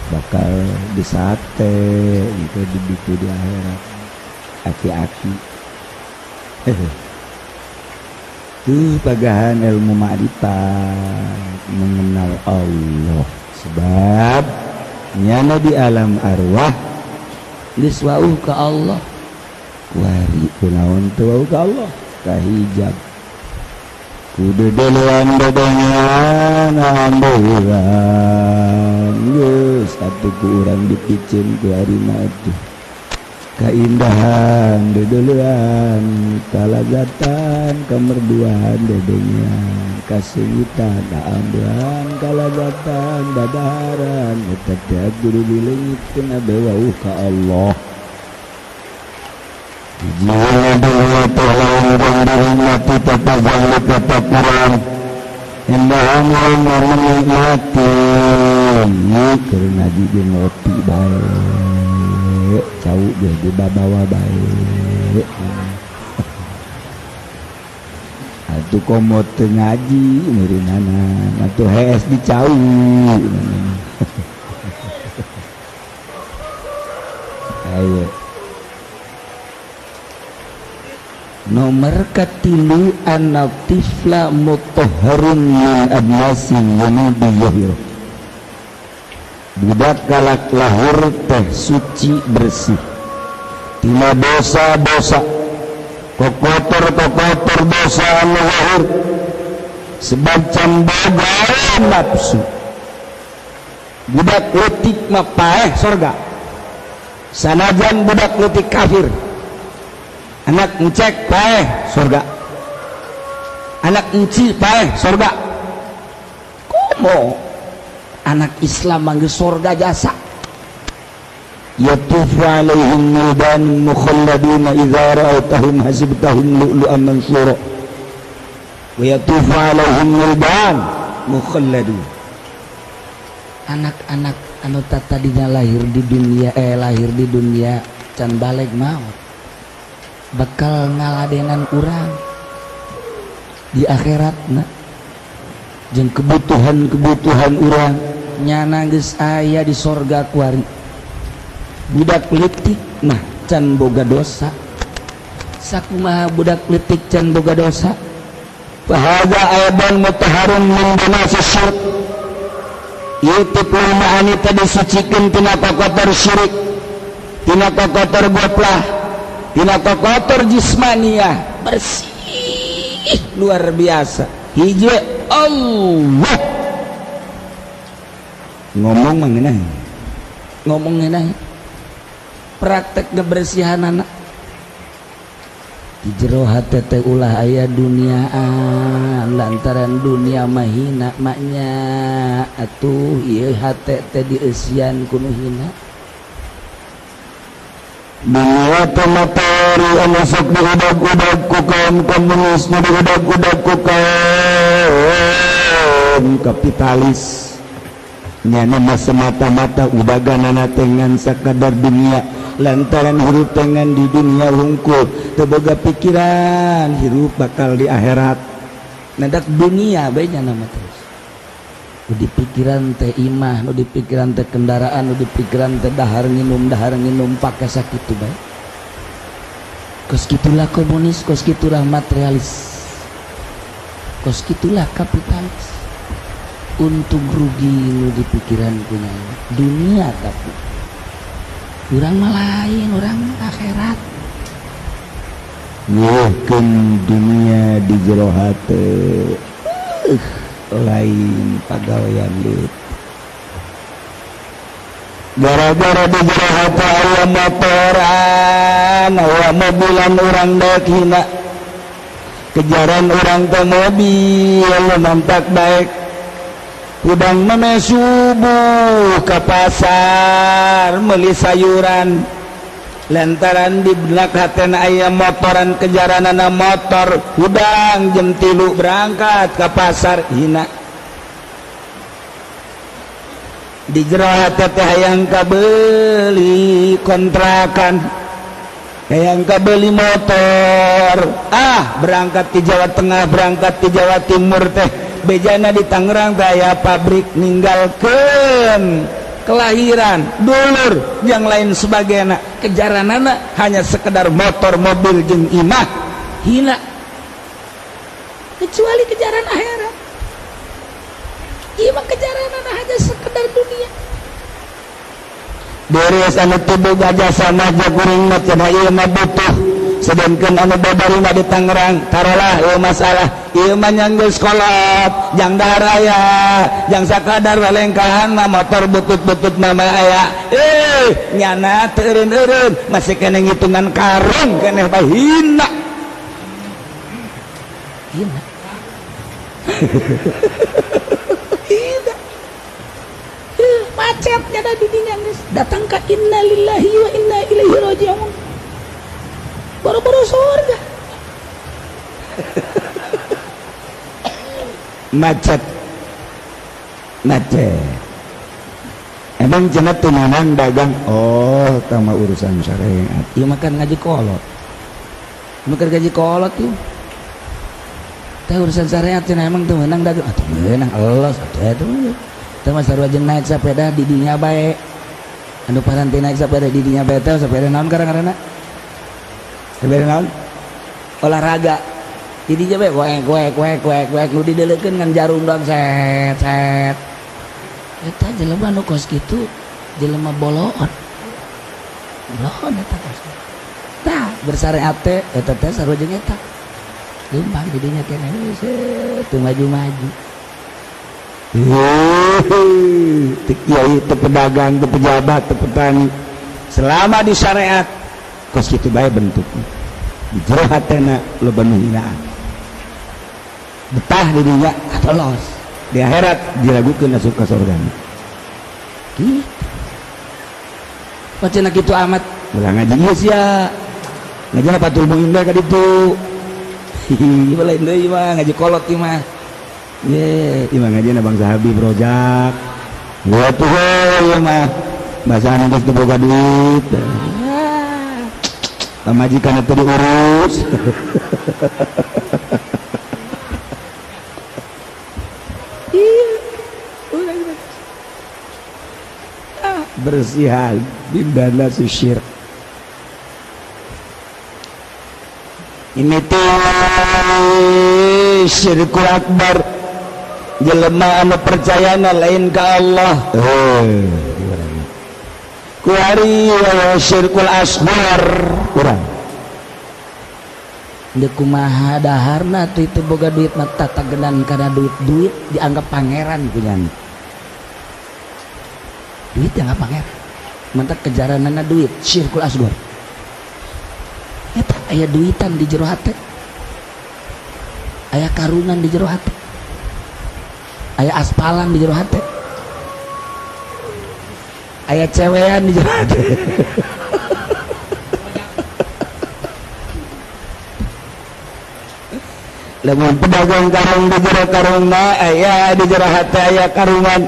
bakal disate engke dibitu di akhirat aki-aki tuh pagahan ilmu ma'rifat mengenal Allah sebab nyana di alam arwah geus wauh ka Allah kuari kunaon teu wauh ka Allah kahijab kudu deluan dodonya ambulan geus atuh ku urang dipicen ku ari mah atuh Kaindahan dedeulean, kalazatan kamerduan dedengian, kaseungitan kaambean, kalazatan dadaharan eta teh kudu dileungitkeun abe wauh ka Allah. Jiwa dunya teh lain dinikmati tatazang tatakuran indahan menikmati keur ngaji jeung ngopi bae cau ge dibabawa bae atuh komo teu ngaji meureunana atuh hees dicau. Ayo nomor katilu anak tifla mutahharun min adnasi yunubi zahir. Budak kalak lahir teh suci bersih tina dosa-dosa kokotor-kokotor dosa anu lahir sebab can boga nafsu. Budak leutik mah paeh sorga sanajan budak leutik kafir. Anak encek paeh surga, anak enci paeh surga. Komo anak Islam manggil surga jasa. Yatufu alaihim wildan mukhalladuna idza ra'awtahum hasibtahum lu'lu'an mansura. Wa yatufu alaihim wildan mukhalladun. Anak-anak anu tadinya lahir di dunia lahir di dunia can balik maut bakal ngaladenan urang di akhirat na jeung kebutuhan-kebutuhan urang nyana geus aya di sorga kuari. Budak leutik mah can boga dosa. Sakumaha budak leutik can boga dosa? Fa hadza aidan mutahharun min dinasi syirk. Ieu teh kumaha teh disucikeun tina kotor syirik, tina kotor goplah, tina kotor jismaniah, bersih luar biasa. Hiji Allah ngomong mengenai ngomong ngeunah praktek kebersihan anak di jero hate teh ulah aya duniaan lantaran dunia mah hina maknya atuh ieu hate teh dieusian ku nu hina. Dunia teh materi anu sok diudag-udag ku kaum komunis, diudag-udag ku kaum kapitalis. Nyana mah semata-mata udaganana teh ngan sakadar dunia lantaran hirup dengan di dunia hungkul teu boga pikiran hirup bakal di akhirat. Nadak dunia bae nyana mah terus. Nu dipikiran teh imah, nu dipikiran teh kendaraan, nu dipikiran teh dahar nginum pake sakitu bae. Kos kitulah komunis, kos kitulah materialis, kos kitulah kapitalis. Untung rugi nu dipikiran punya dunia, tapi urang mah lain, urang akhirat. Ngeuhkeun dunia di jero hate lain pagawean leutik. Gara-gara di jero hate aya motoran, aya mobilan urang daek hina. Kejaran urang teh mobil mantak baek. Udang meme subuh ke pasar meuli sayuran lantaran di benak hatena aya motoran kejaranana motor hudang jam 3 berangkat ke pasar hina. Di jero hate teh hayang kabeuli kontrakan, hayang kabeli motor, berangkat ke Jawa Tengah, berangkat ke Jawa Timur teh bejana di Tangerang daya pabrik ninggalkeun kelahiran dulur yang lain sebagainya. Kejaranana hanya sekedar motor, mobil jeung imah hina, kecuali kejaran akhirat. Ieu mah kejaranana hanya sekedar dunia. Beres anu teu boga jasa mah kuring mah cenah ieu mah butuh. Sedangkan anu babari mah di Tangerang, tarolah ieu masalah ieu mah nyanggeus kolot, jang dahar aya, jang sakadar walengkahan mah motor butut-butut mah aya. Nyana teu eureun-eureun, masih keneh ngitungan karung keneh bae hina. Hina. Hina. Macetnya ada di dinya geus datang ka innalillahi wa inna ilaihi raji'un. Boro-boro surga. Macet. Macet. Emang cenah teu meunang dagang. Oh, tama urusan syariat. Ieu makan ngaji kolot. Makan gaji kolot tuh. Teh urusan syariat cenah emang teu meunang dagang. Atuh meunang elos atuh eta mah. Teh mah sarua jeung naik sepeda di dinya bae. Anu paranti naik sepeda di dinya bae teh sepeda naon karang-karana? Sepeda naon? Olahraga. Di dinya bae goek goek goek goek goek nu dideulekeun ngan jarum doang set set. Eta jelema nu kos kitu jelema boloon. Boloon eta kos. Tah bersyariat teh eta teh sarua jeung eta. Leumpang di dinya keneh teu maju-maju. Teu kiai, teu pedagang, teu pejabat, teu petani. Selama di syariat kos kitu bae bentukna. Di jero hatena loba nu hinaan. Betah di dinya katolos. Di akhirat diragukeun asup ka surga. Gitu. Wacana kitu amat. Ulah ngaji ieu sia. Ngaji Fathul Muin bae ka ditu. Hihi, lain deui mah ngaji kolot ieu mah. Ye, ieu mah ngajina bangsa Habib Rojak. Gua tuh ieu mah bahasana geus teu boga duit. Pamajikan teu diurus. Bersihan bindana si syirk. Ini tuh syirkul akbar. Jelema anu percayana lain ka Allah. Kuari syirkul asghar kurang. Deuk kumaha daharna tuh itu boga duit mah tatagenan kana duit-duit dianggap pangeran punya. Duit dianggap pangeran. Mentak kejaranana duit syirkul asghar. Eta aya duitan di jero hate. Aya karungan di jero hate. Aya aspalan di jero hate. Aya cewean di jero hate. Lamun pedagang karung di jero karungna aya di jero hate aya karungan.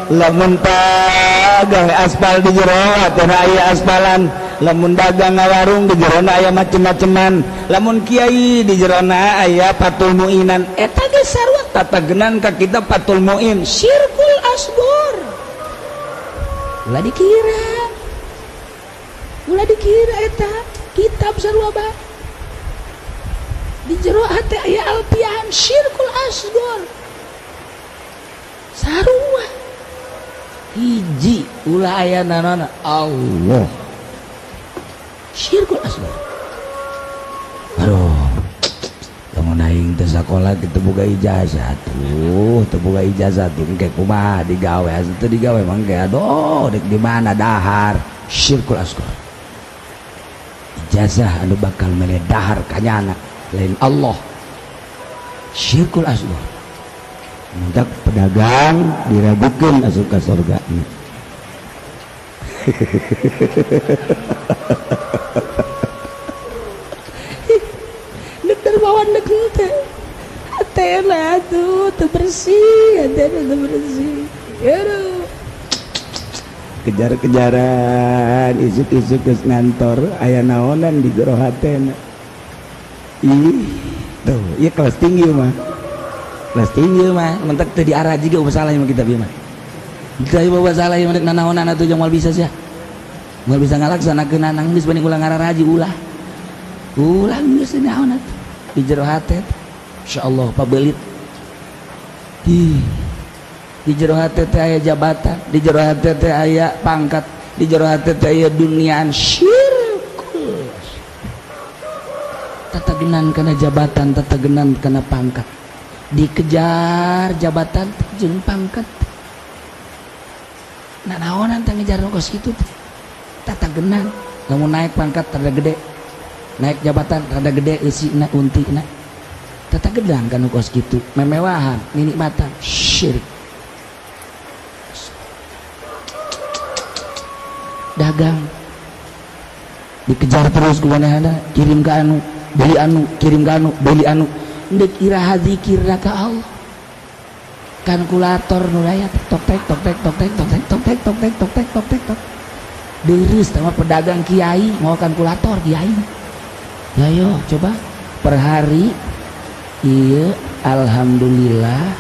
Lamun dagang aspal di jero hate aya aspalan. Lamun dagang ngawarung di jerona aya macem-maceman. Lamun kiai di jerona aya Fathul Muinan. Eta ge sarua tatagenan ka kita Fathul Muin syirkul asghar. Ulah dikira. Ulah dikira eta kitab sarua bae. Di jero hate aya alpian syirkul asghar. Sarua. Hiji ulah aya nanana Allah. Syirkul asghar. Aduh, lamun aing teh sakola kitu boga ijazah tuh, teu boga ijazah tuh engke kumaha digawe, teu digawe mah engke aduh dek di mana dahar. Syirkul asghar. Ijazah anu bakal mere dahar kanyana lain Allah. Syirkul asghar. Mendak pedagang diragukeun asup ka surga. Nek dermawan nek teh hatena atuh teu bersih, hatena teu bersih. Aduh. Kejar-kejaran isuk-isuk geus ngantor aya naonan di jero hatena. Ih, tuh, ieu kelas tinggi mah. Kelas tinggi mah, mentek teu diarah juga masalah mah kita bieu mah. Kita bawa salah ieu mah dek nanaonan atuh jeung moal bisa sia. Moal bisa ngalaksanakeun anang geus banding ulah ngararaji ulah. Ulah geus naon atuh. Di jero hate insyaallah pabelit. Ih. Di jero hate teh aya jabatan, di jero hate teh aya pangkat, di jero hate teh aya duniaan syirkul. Tatagenan kana jabatan, tatagenan kana pangkat. Dikejar jabatan jeung pangkat. Nah, naonan teh ngejar nu kos kitu teh? Tatagenan. Lamun naik pangkat rada gede, naik jabatan rada gede eusina untina. Tatagenan kana kos kitu, memewahan, minikmatan, syirik. Dagang dikejar terus ku manehna, kirim ka anu, beli anu, kirim ka anu, beli anu. Ndek iraha zikirna ka Allah. Kalkulator nu aya tok tek tok tek tok tek tok tek tok tek tok tek tok tek tok tek tok. Deureuh sama pedagang kiai mau kalkulator kiai. Ya yo coba per hari ieu alhamdulillah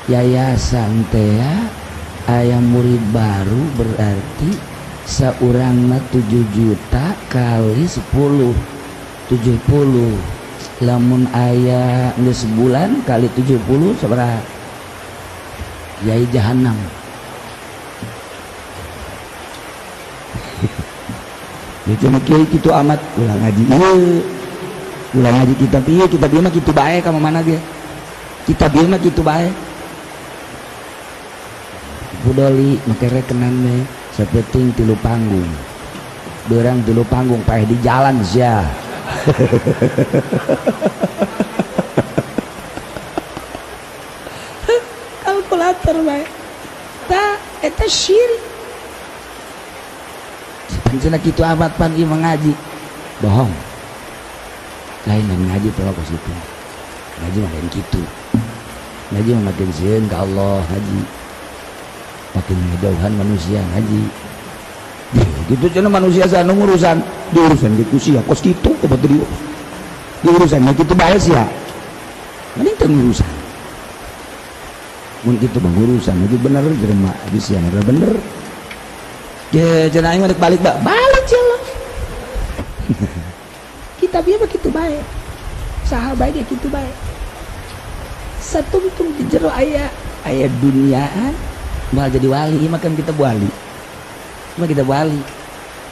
yayasan teh aya murid baru berarti saurangna 7 juta kali 10 70. Lamun aya geus sebulan kali 70 sabaraha? Yai jahanam. Ya cuma kiai kitu amat ulah ngaji ieu. Ulah ngaji kitab ieu, kitab ieu mah kitu bae ka mana ge. Kitab ieu mah kitu bae. Budoli make rekenan we sapenting 3 panggung. Beurang 3 panggung paeh di jalan sia. Kalkulator bae. Ta eta syirik. Pancena kitu amat pan ieu ngaji. Bohong. Lain ngaji teh kos kitu. Ngaji mah lain kitu. Ngaji mah makin sieun ka Allah ngaji. Makin ngejauhan manusia ngaji. Gitu cenah manusia sana ngurusan diurusan gitu sia kos kitu kumaha diurus. Diurusan mah kitu bae sia. Mending teu ngurusan. Mun kitu mah ngurusan itu bener jelema geus sia bener. Ye cenah aing mah rek balik balik sia lah. Kitab ieu mah kitu bae. Saha bae ge kitu bae. Satungtung di jero aya aya duniaan moal jadi wali ieu mah kan kita wali. Mah kita wali.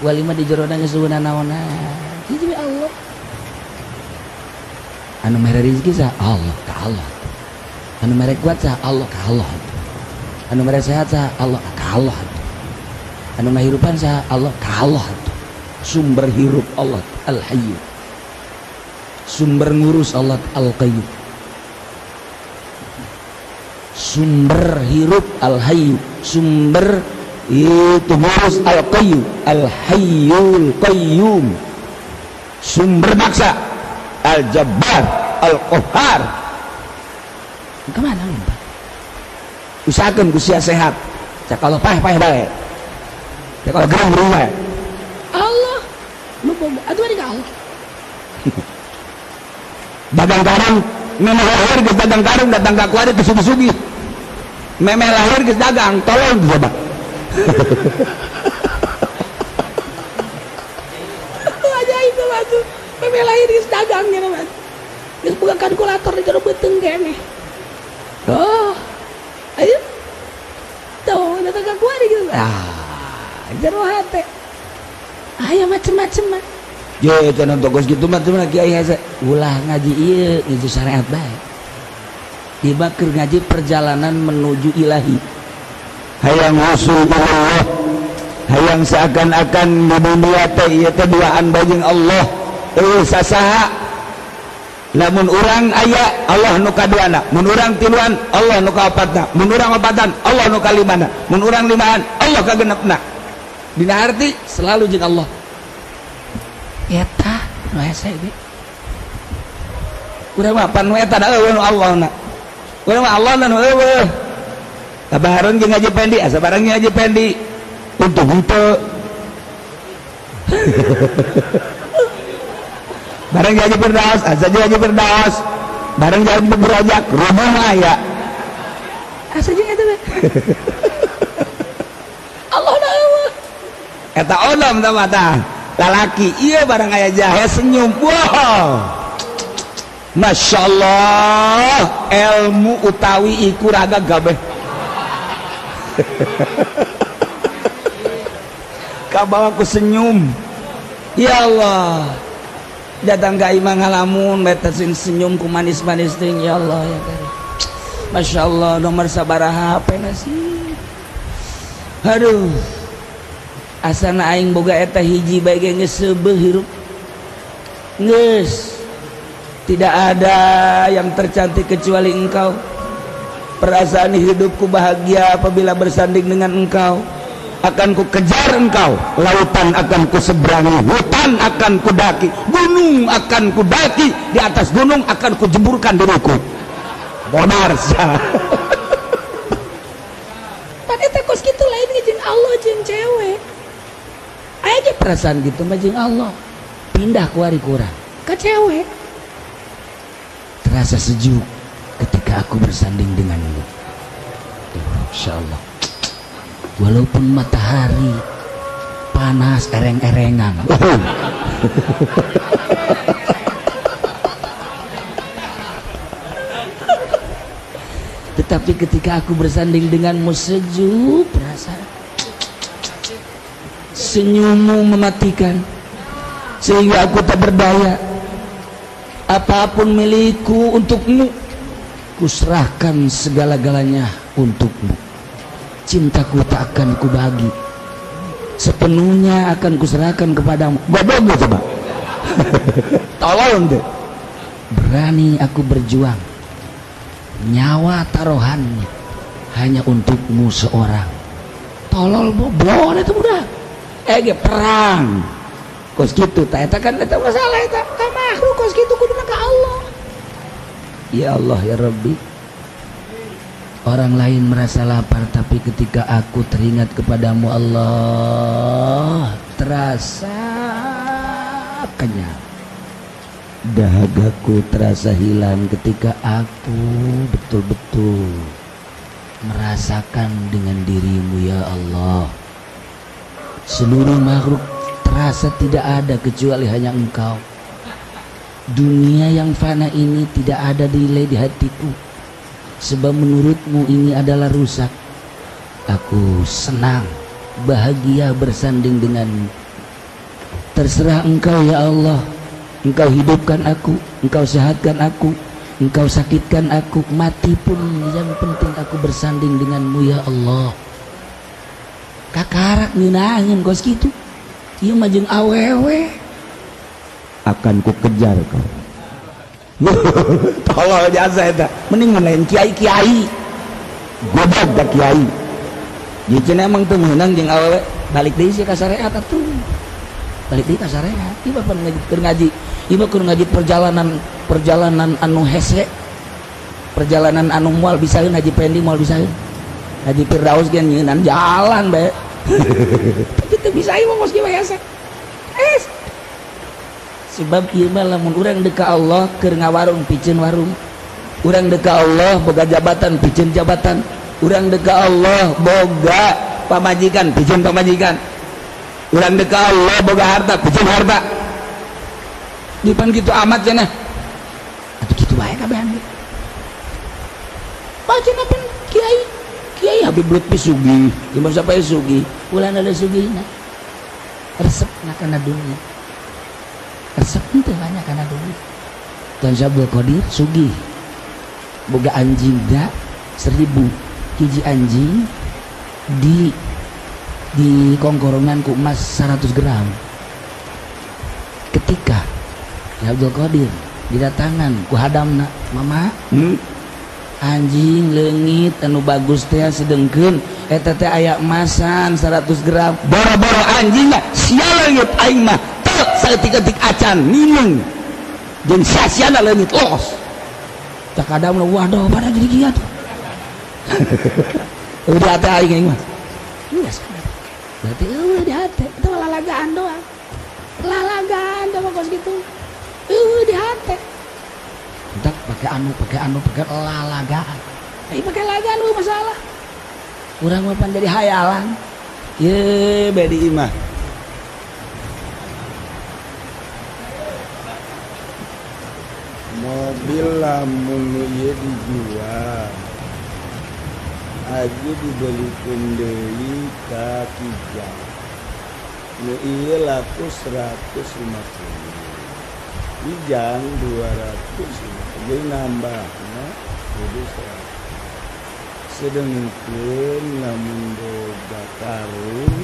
Wali mah di jero geus eueuh naonan. Hiji we Allah. Anu mere rezeki sah Allah ka Allah. Anu mere kuat sah Allah ka Allah. Anu mere sehat sah Allah ka Allah. Anu ngahirupan sah Allah ka Allah. Sumber hirup Allah Al-Hayyu. Sumber ngurus Allah Al-Qayyum. Sumber hirup Al-Hayyu, sumber itu ngurus Al-Qayyum, Al-Hayyul Qayyum. Sumber maksa Al-Jabbar, Al-Qahhar. Kemana lupa? Usahakan ku sia sehat. Cak kalau pah-pah bae. Cak kalau gerang gerang bae. Allah lupa atuh ari ka Allah. Dagang karung, memeh lahir geus dagang karung datang ka kuari geus sugih-sugih. Memeh lahir geus dagang, tolong coba. Ajaib atuh. Memeh lahir geus dagang nya mah. Geus boga kalkulator di jero beuteung keneh. Oh. Ayo. Tuh, datang ka kuari gitu. Ah, jero hate. Aya macem-macem mah. Ye, cenah togos kitu mah teu kiai hese. Ulah ngaji ieu ngaji syariat bae. Ieu mah keur ngaji perjalanan menuju ilahi. Hayang usul Allah, hayang seakan-akan di dunia teh ieu teh duaan bae jeung Allah. Eueuh sasaha. Lamun urang aya Allah nu kaduana, mun urang tiluan Allah nu kaopatna, mun urang opatan Allah nu kalimana, mun urang limaan Allah kagenepna. Dina arti selalu jeung Allah. Eta nu hese ge. Urang mah pan nu eta da eueuh nu Allahna. Urang mah Allahna nu eueuh. Sabareng jeung Haji Pendi, asa bareng jeung Haji Pendi. Untung henteu. Bareng jeung Haji Firdaus, asa jeung Haji Firdaus. Bareng jeung Haji Berajak, rumah aya. Asa jeung eta we. Allah na eueuh. Eta onom tah mah tah. Lalaki ieu barang aya jahe senyum. Wow. Masya Allah, ilmu utawi iku raga gabeh. Kabawa ku senyum. Ya Allah. Datang ka imah ngalamun beta senyum ku manis-manis ting ya Allah ya Karim. Masya Allah nomor sabaraha HP nasi. Aduh. Asana aing boga eta hiji bae ge geus seubeuh hirup. Geus. Tidak ada yang tercantik kecuali engkau. Perasaan hidupku bahagia apabila bersanding dengan engkau. Akan ku kejar engkau, lautan akan ku seberangi, hutan akan ku daki, gunung akan ku daki, di atas gunung akan ku jeburkan diriku. Bonar sia. Tadi teh kos kitu lain jeung Allah jeung cewek. Aya ge perasaan gitu mah jeung Allah. Pindah ku ari kurang ka cewek. Terasa sejuk ketika aku bersanding denganmu. Insyaallah. Walaupun matahari panas ereng-erengan. Tetapi ketika aku bersanding denganmu sejuk perasaan. Senyummu mematikan sehingga aku tak berdaya. Apapun milikku untukmu, kuserahkan segala-galanya untukmu. Cintaku tak akan kubagi, sepenuhnya akan kuserahkan kepadamu. Goblok coba. Tolong deh. Berani aku berjuang, nyawa taruhannya hanya untukmu seorang. Tolol boblon itu udah. Ge perang. Kos kitu ta eta kan eta masalah eta. Ka makhluk kos kitu kuduna ka Allah. Ya Allah ya Rabbi. Orang lain merasa lapar, tapi ketika aku teringat kepadamu Allah, terasa kenyang. Dahagaku terasa hilang ketika aku betul-betul merasakan dengan dirimu ya Allah. Seluruh makhluk terasa tidak ada kecuali hanya Engkau. Dunia yang fana ini tidak ada nilai di hatiku. Sebab menurutmu ini adalah rusak. Aku senang, bahagia bersanding denganmu. Terserah Engkau ya Allah. Engkau hidupkan aku, Engkau sehatkan aku, Engkau sakitkan aku, mati pun yang penting aku bersanding denganmu ya Allah. Kakarak ngeunaheun kos kitu. Ieu mah jeung awewe. Akan ku kejar kau. Tolol jasa eta. Mending lain kiai-kiai. Goblok da kiai. Ieu cenah emang teu meunang jeung awewe, balik deui sia ka syariat atuh. Balik deui ka syariat. Ieu mah keur ngaji. Ieu mah keur ngaji perjalanan anu hese. Perjalanan anu moal bisaeun Haji Pendi moal bisaeun. Haji Firdaus ge nyeunan jalan bae. Tapi teu bisa ieu mah kos kieu hese. Sebab ieu mah lamun urang deuk ka Allah keur ngawarung piceun warung. Urang deuk ka Allah boga jabatan piceun jabatan. Urang deuk ka Allah boga pamajikan piceun pamajikan. Urang deuk ka Allah boga harta piceun harta. Dipan kitu amat cenah. Atuh kitu bae kabehan ge. Baca pan kiai. Kiai Habib Lutfi sugih, Imam Syafi'i sugih, ulah ada sugihna. Resep na kana dunia. Resep teu banyak kana duit. Tuan Syabdul Qadir sugih. Boga anjing da 1000 hiji anjing di kongkorongan ku emas 100 gram. Ketika Abdul Qadir didatangan ku hadamna, mama, anjing leungit anu bagus teh sedengkeun eta teh aya emasan 100 gram. Boro-boro anjing mah sia leungit aing mah teu saeutik-eutik acan minum. Jeung sia-siana leungit los. Cak hadamna waduh pada jadi kieu tuh. Udah hati aing mah. Geus berarti eueuh di hati itu lalagaan doang. Lalagaan doang kos gitu. Eueuh di hati. Entak pakai anu, pakai lalagaan. Ai pakai lagaan eueuh masalah. Urang mah pan jadi hayalan. Ye bedi imah. Mobil lamun ieu dijual. Aja dibelikan deui ka Kijang. Nu ieu laku 150. Ijang 200 jadi nambahna kudu 100. Sedengkeun lamun boga karung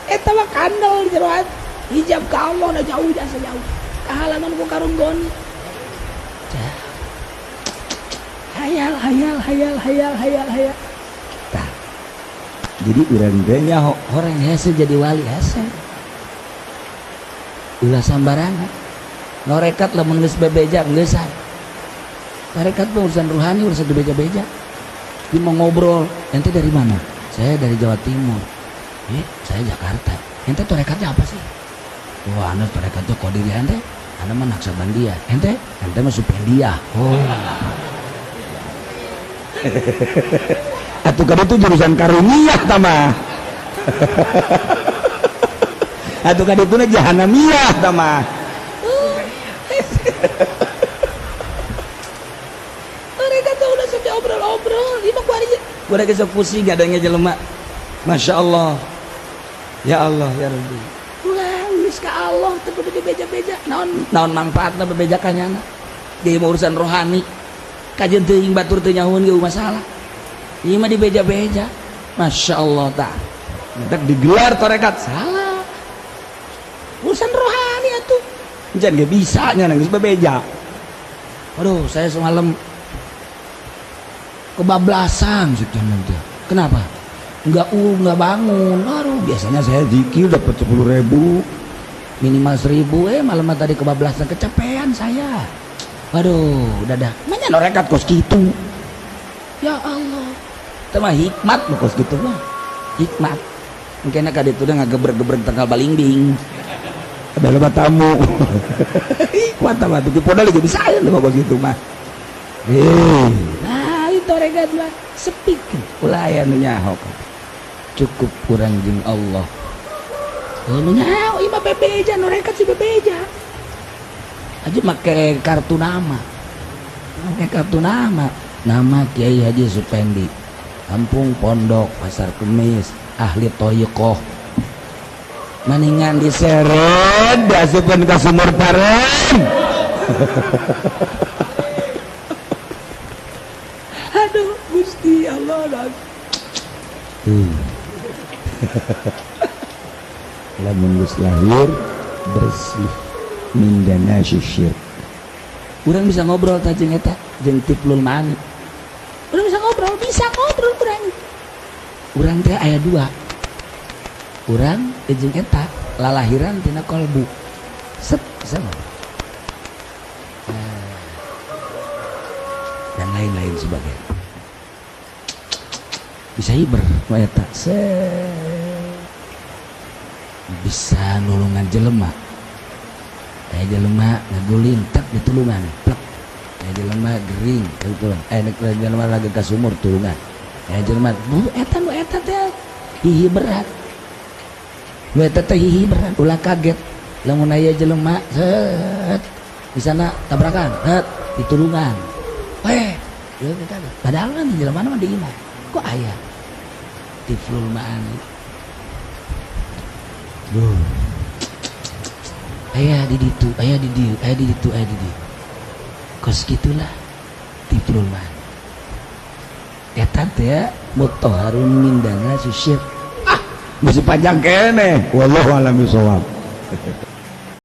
eta mah kandel di jero hati. Hijab ka Allah na jauh jasa jauh. Kahalangan ku karung goni. Hayal hayal hayal hayal hayal hayal. Tah. Jadi urang teh nyaho orang hese jadi wali hese. Ulah sambarangan. Norekat lamun geus bebeja geus. Tarekat mah urusan ruhani, urusan bebeja-beja. Dia mau ngobrol, ente dari mana? Saya dari Jawa Timur. Saya Jakarta. Ente tarekatnya apa sih? Wah, anda tarekatnya Qadiriyah ente? Anda mah Naqsyabandiyah. Ente? Ente mah Supendiyah. Oh. Atuh kada itu jurusan karuniyah tama. Atuh kada itu jahanamiyah tama. Mereka tuh udah sampai obrol-obrol. Ini mah kuari. Gua lagi sok pusing adanya jelema. Masya Allah. Ya Allah ya Rabbi. Ulah geus ka Allah teu kudu dibeja-beja. Naon naon manfaatna bebejakannya na. Jadi mau urusan rohani. Kajian teuing batur teu nyahueun ge masalah. Ieu mah dibeja-beja. Masya Allah tah. Ngetak digelar tarekat. Salah. Urusan rohani atuh. Jangan ge bisa nya geus bebeja. Aduh, saya semalam kebablasan cek nanti. Kenapa? Enggak bangun. Aduh, biasanya saya zikir dapat 10.000, minimal 1.000. Malam tadi kebablasan, kecapean saya. Aduh, udah dah. Mana norekat kos gitu. Ya Allah. Itu mah hikmat mah kos gitu mah. Hikmat. Mungkin ka ditu udah ngagebreg-gebreg tanggal balingbing. Ada lebat tamu. Hikmat mah tuh podal lagi bisa aya mah kos gitu mah. Nah, itu regat mah sepi. Ulah aya nu nyaho. Cukup kurang jeung Allah. Nu nyaho ieu mah bebeja, nu rekat si bebeja. Aja make kartu nama. Make kartu nama. Nama Kiai Haji Supendi. Kampung Pondok Pasar Kemis, ahli thoriqoh. Maningan diseret diasupkeun ka sumur paren. Aduh Gusti Allah. Lamun geus lahir bersih mindana syirk. Urang bisa ngobrol ta jeung eta jeung tiplul maani. Urang bisa ngobrol urang. Urang teh aya dua. Urang jeung eta lalahiran tina kolbu. Set bisa ngobrol. Dan lain-lain sebagainya. Bisa hiber eta. Bisa nulungan jelema. Aya jelema ngaguling tek ditulungan, plek. Aya jelema gering ditulungan. Aya jelema lagi ka sumur tulungan. Aya jelema bu eta nu eta teh hihi berat. Nu eta teh hihi berat, ulah kaget. Lamun aya jelema set di sana tabrakan, set ditulungan. Weh, padahal kan jelema mah di imah. Kok aya tiflul ma'ani. Duh. Aya di ditu, aya di dieu, aya di ditu, aya di dieu. Kos gitulah tiflul ma'ani. Eta teh mutahharun min dana syirk. Ah, masih panjang keneh. Wallahu a'lam bishawab.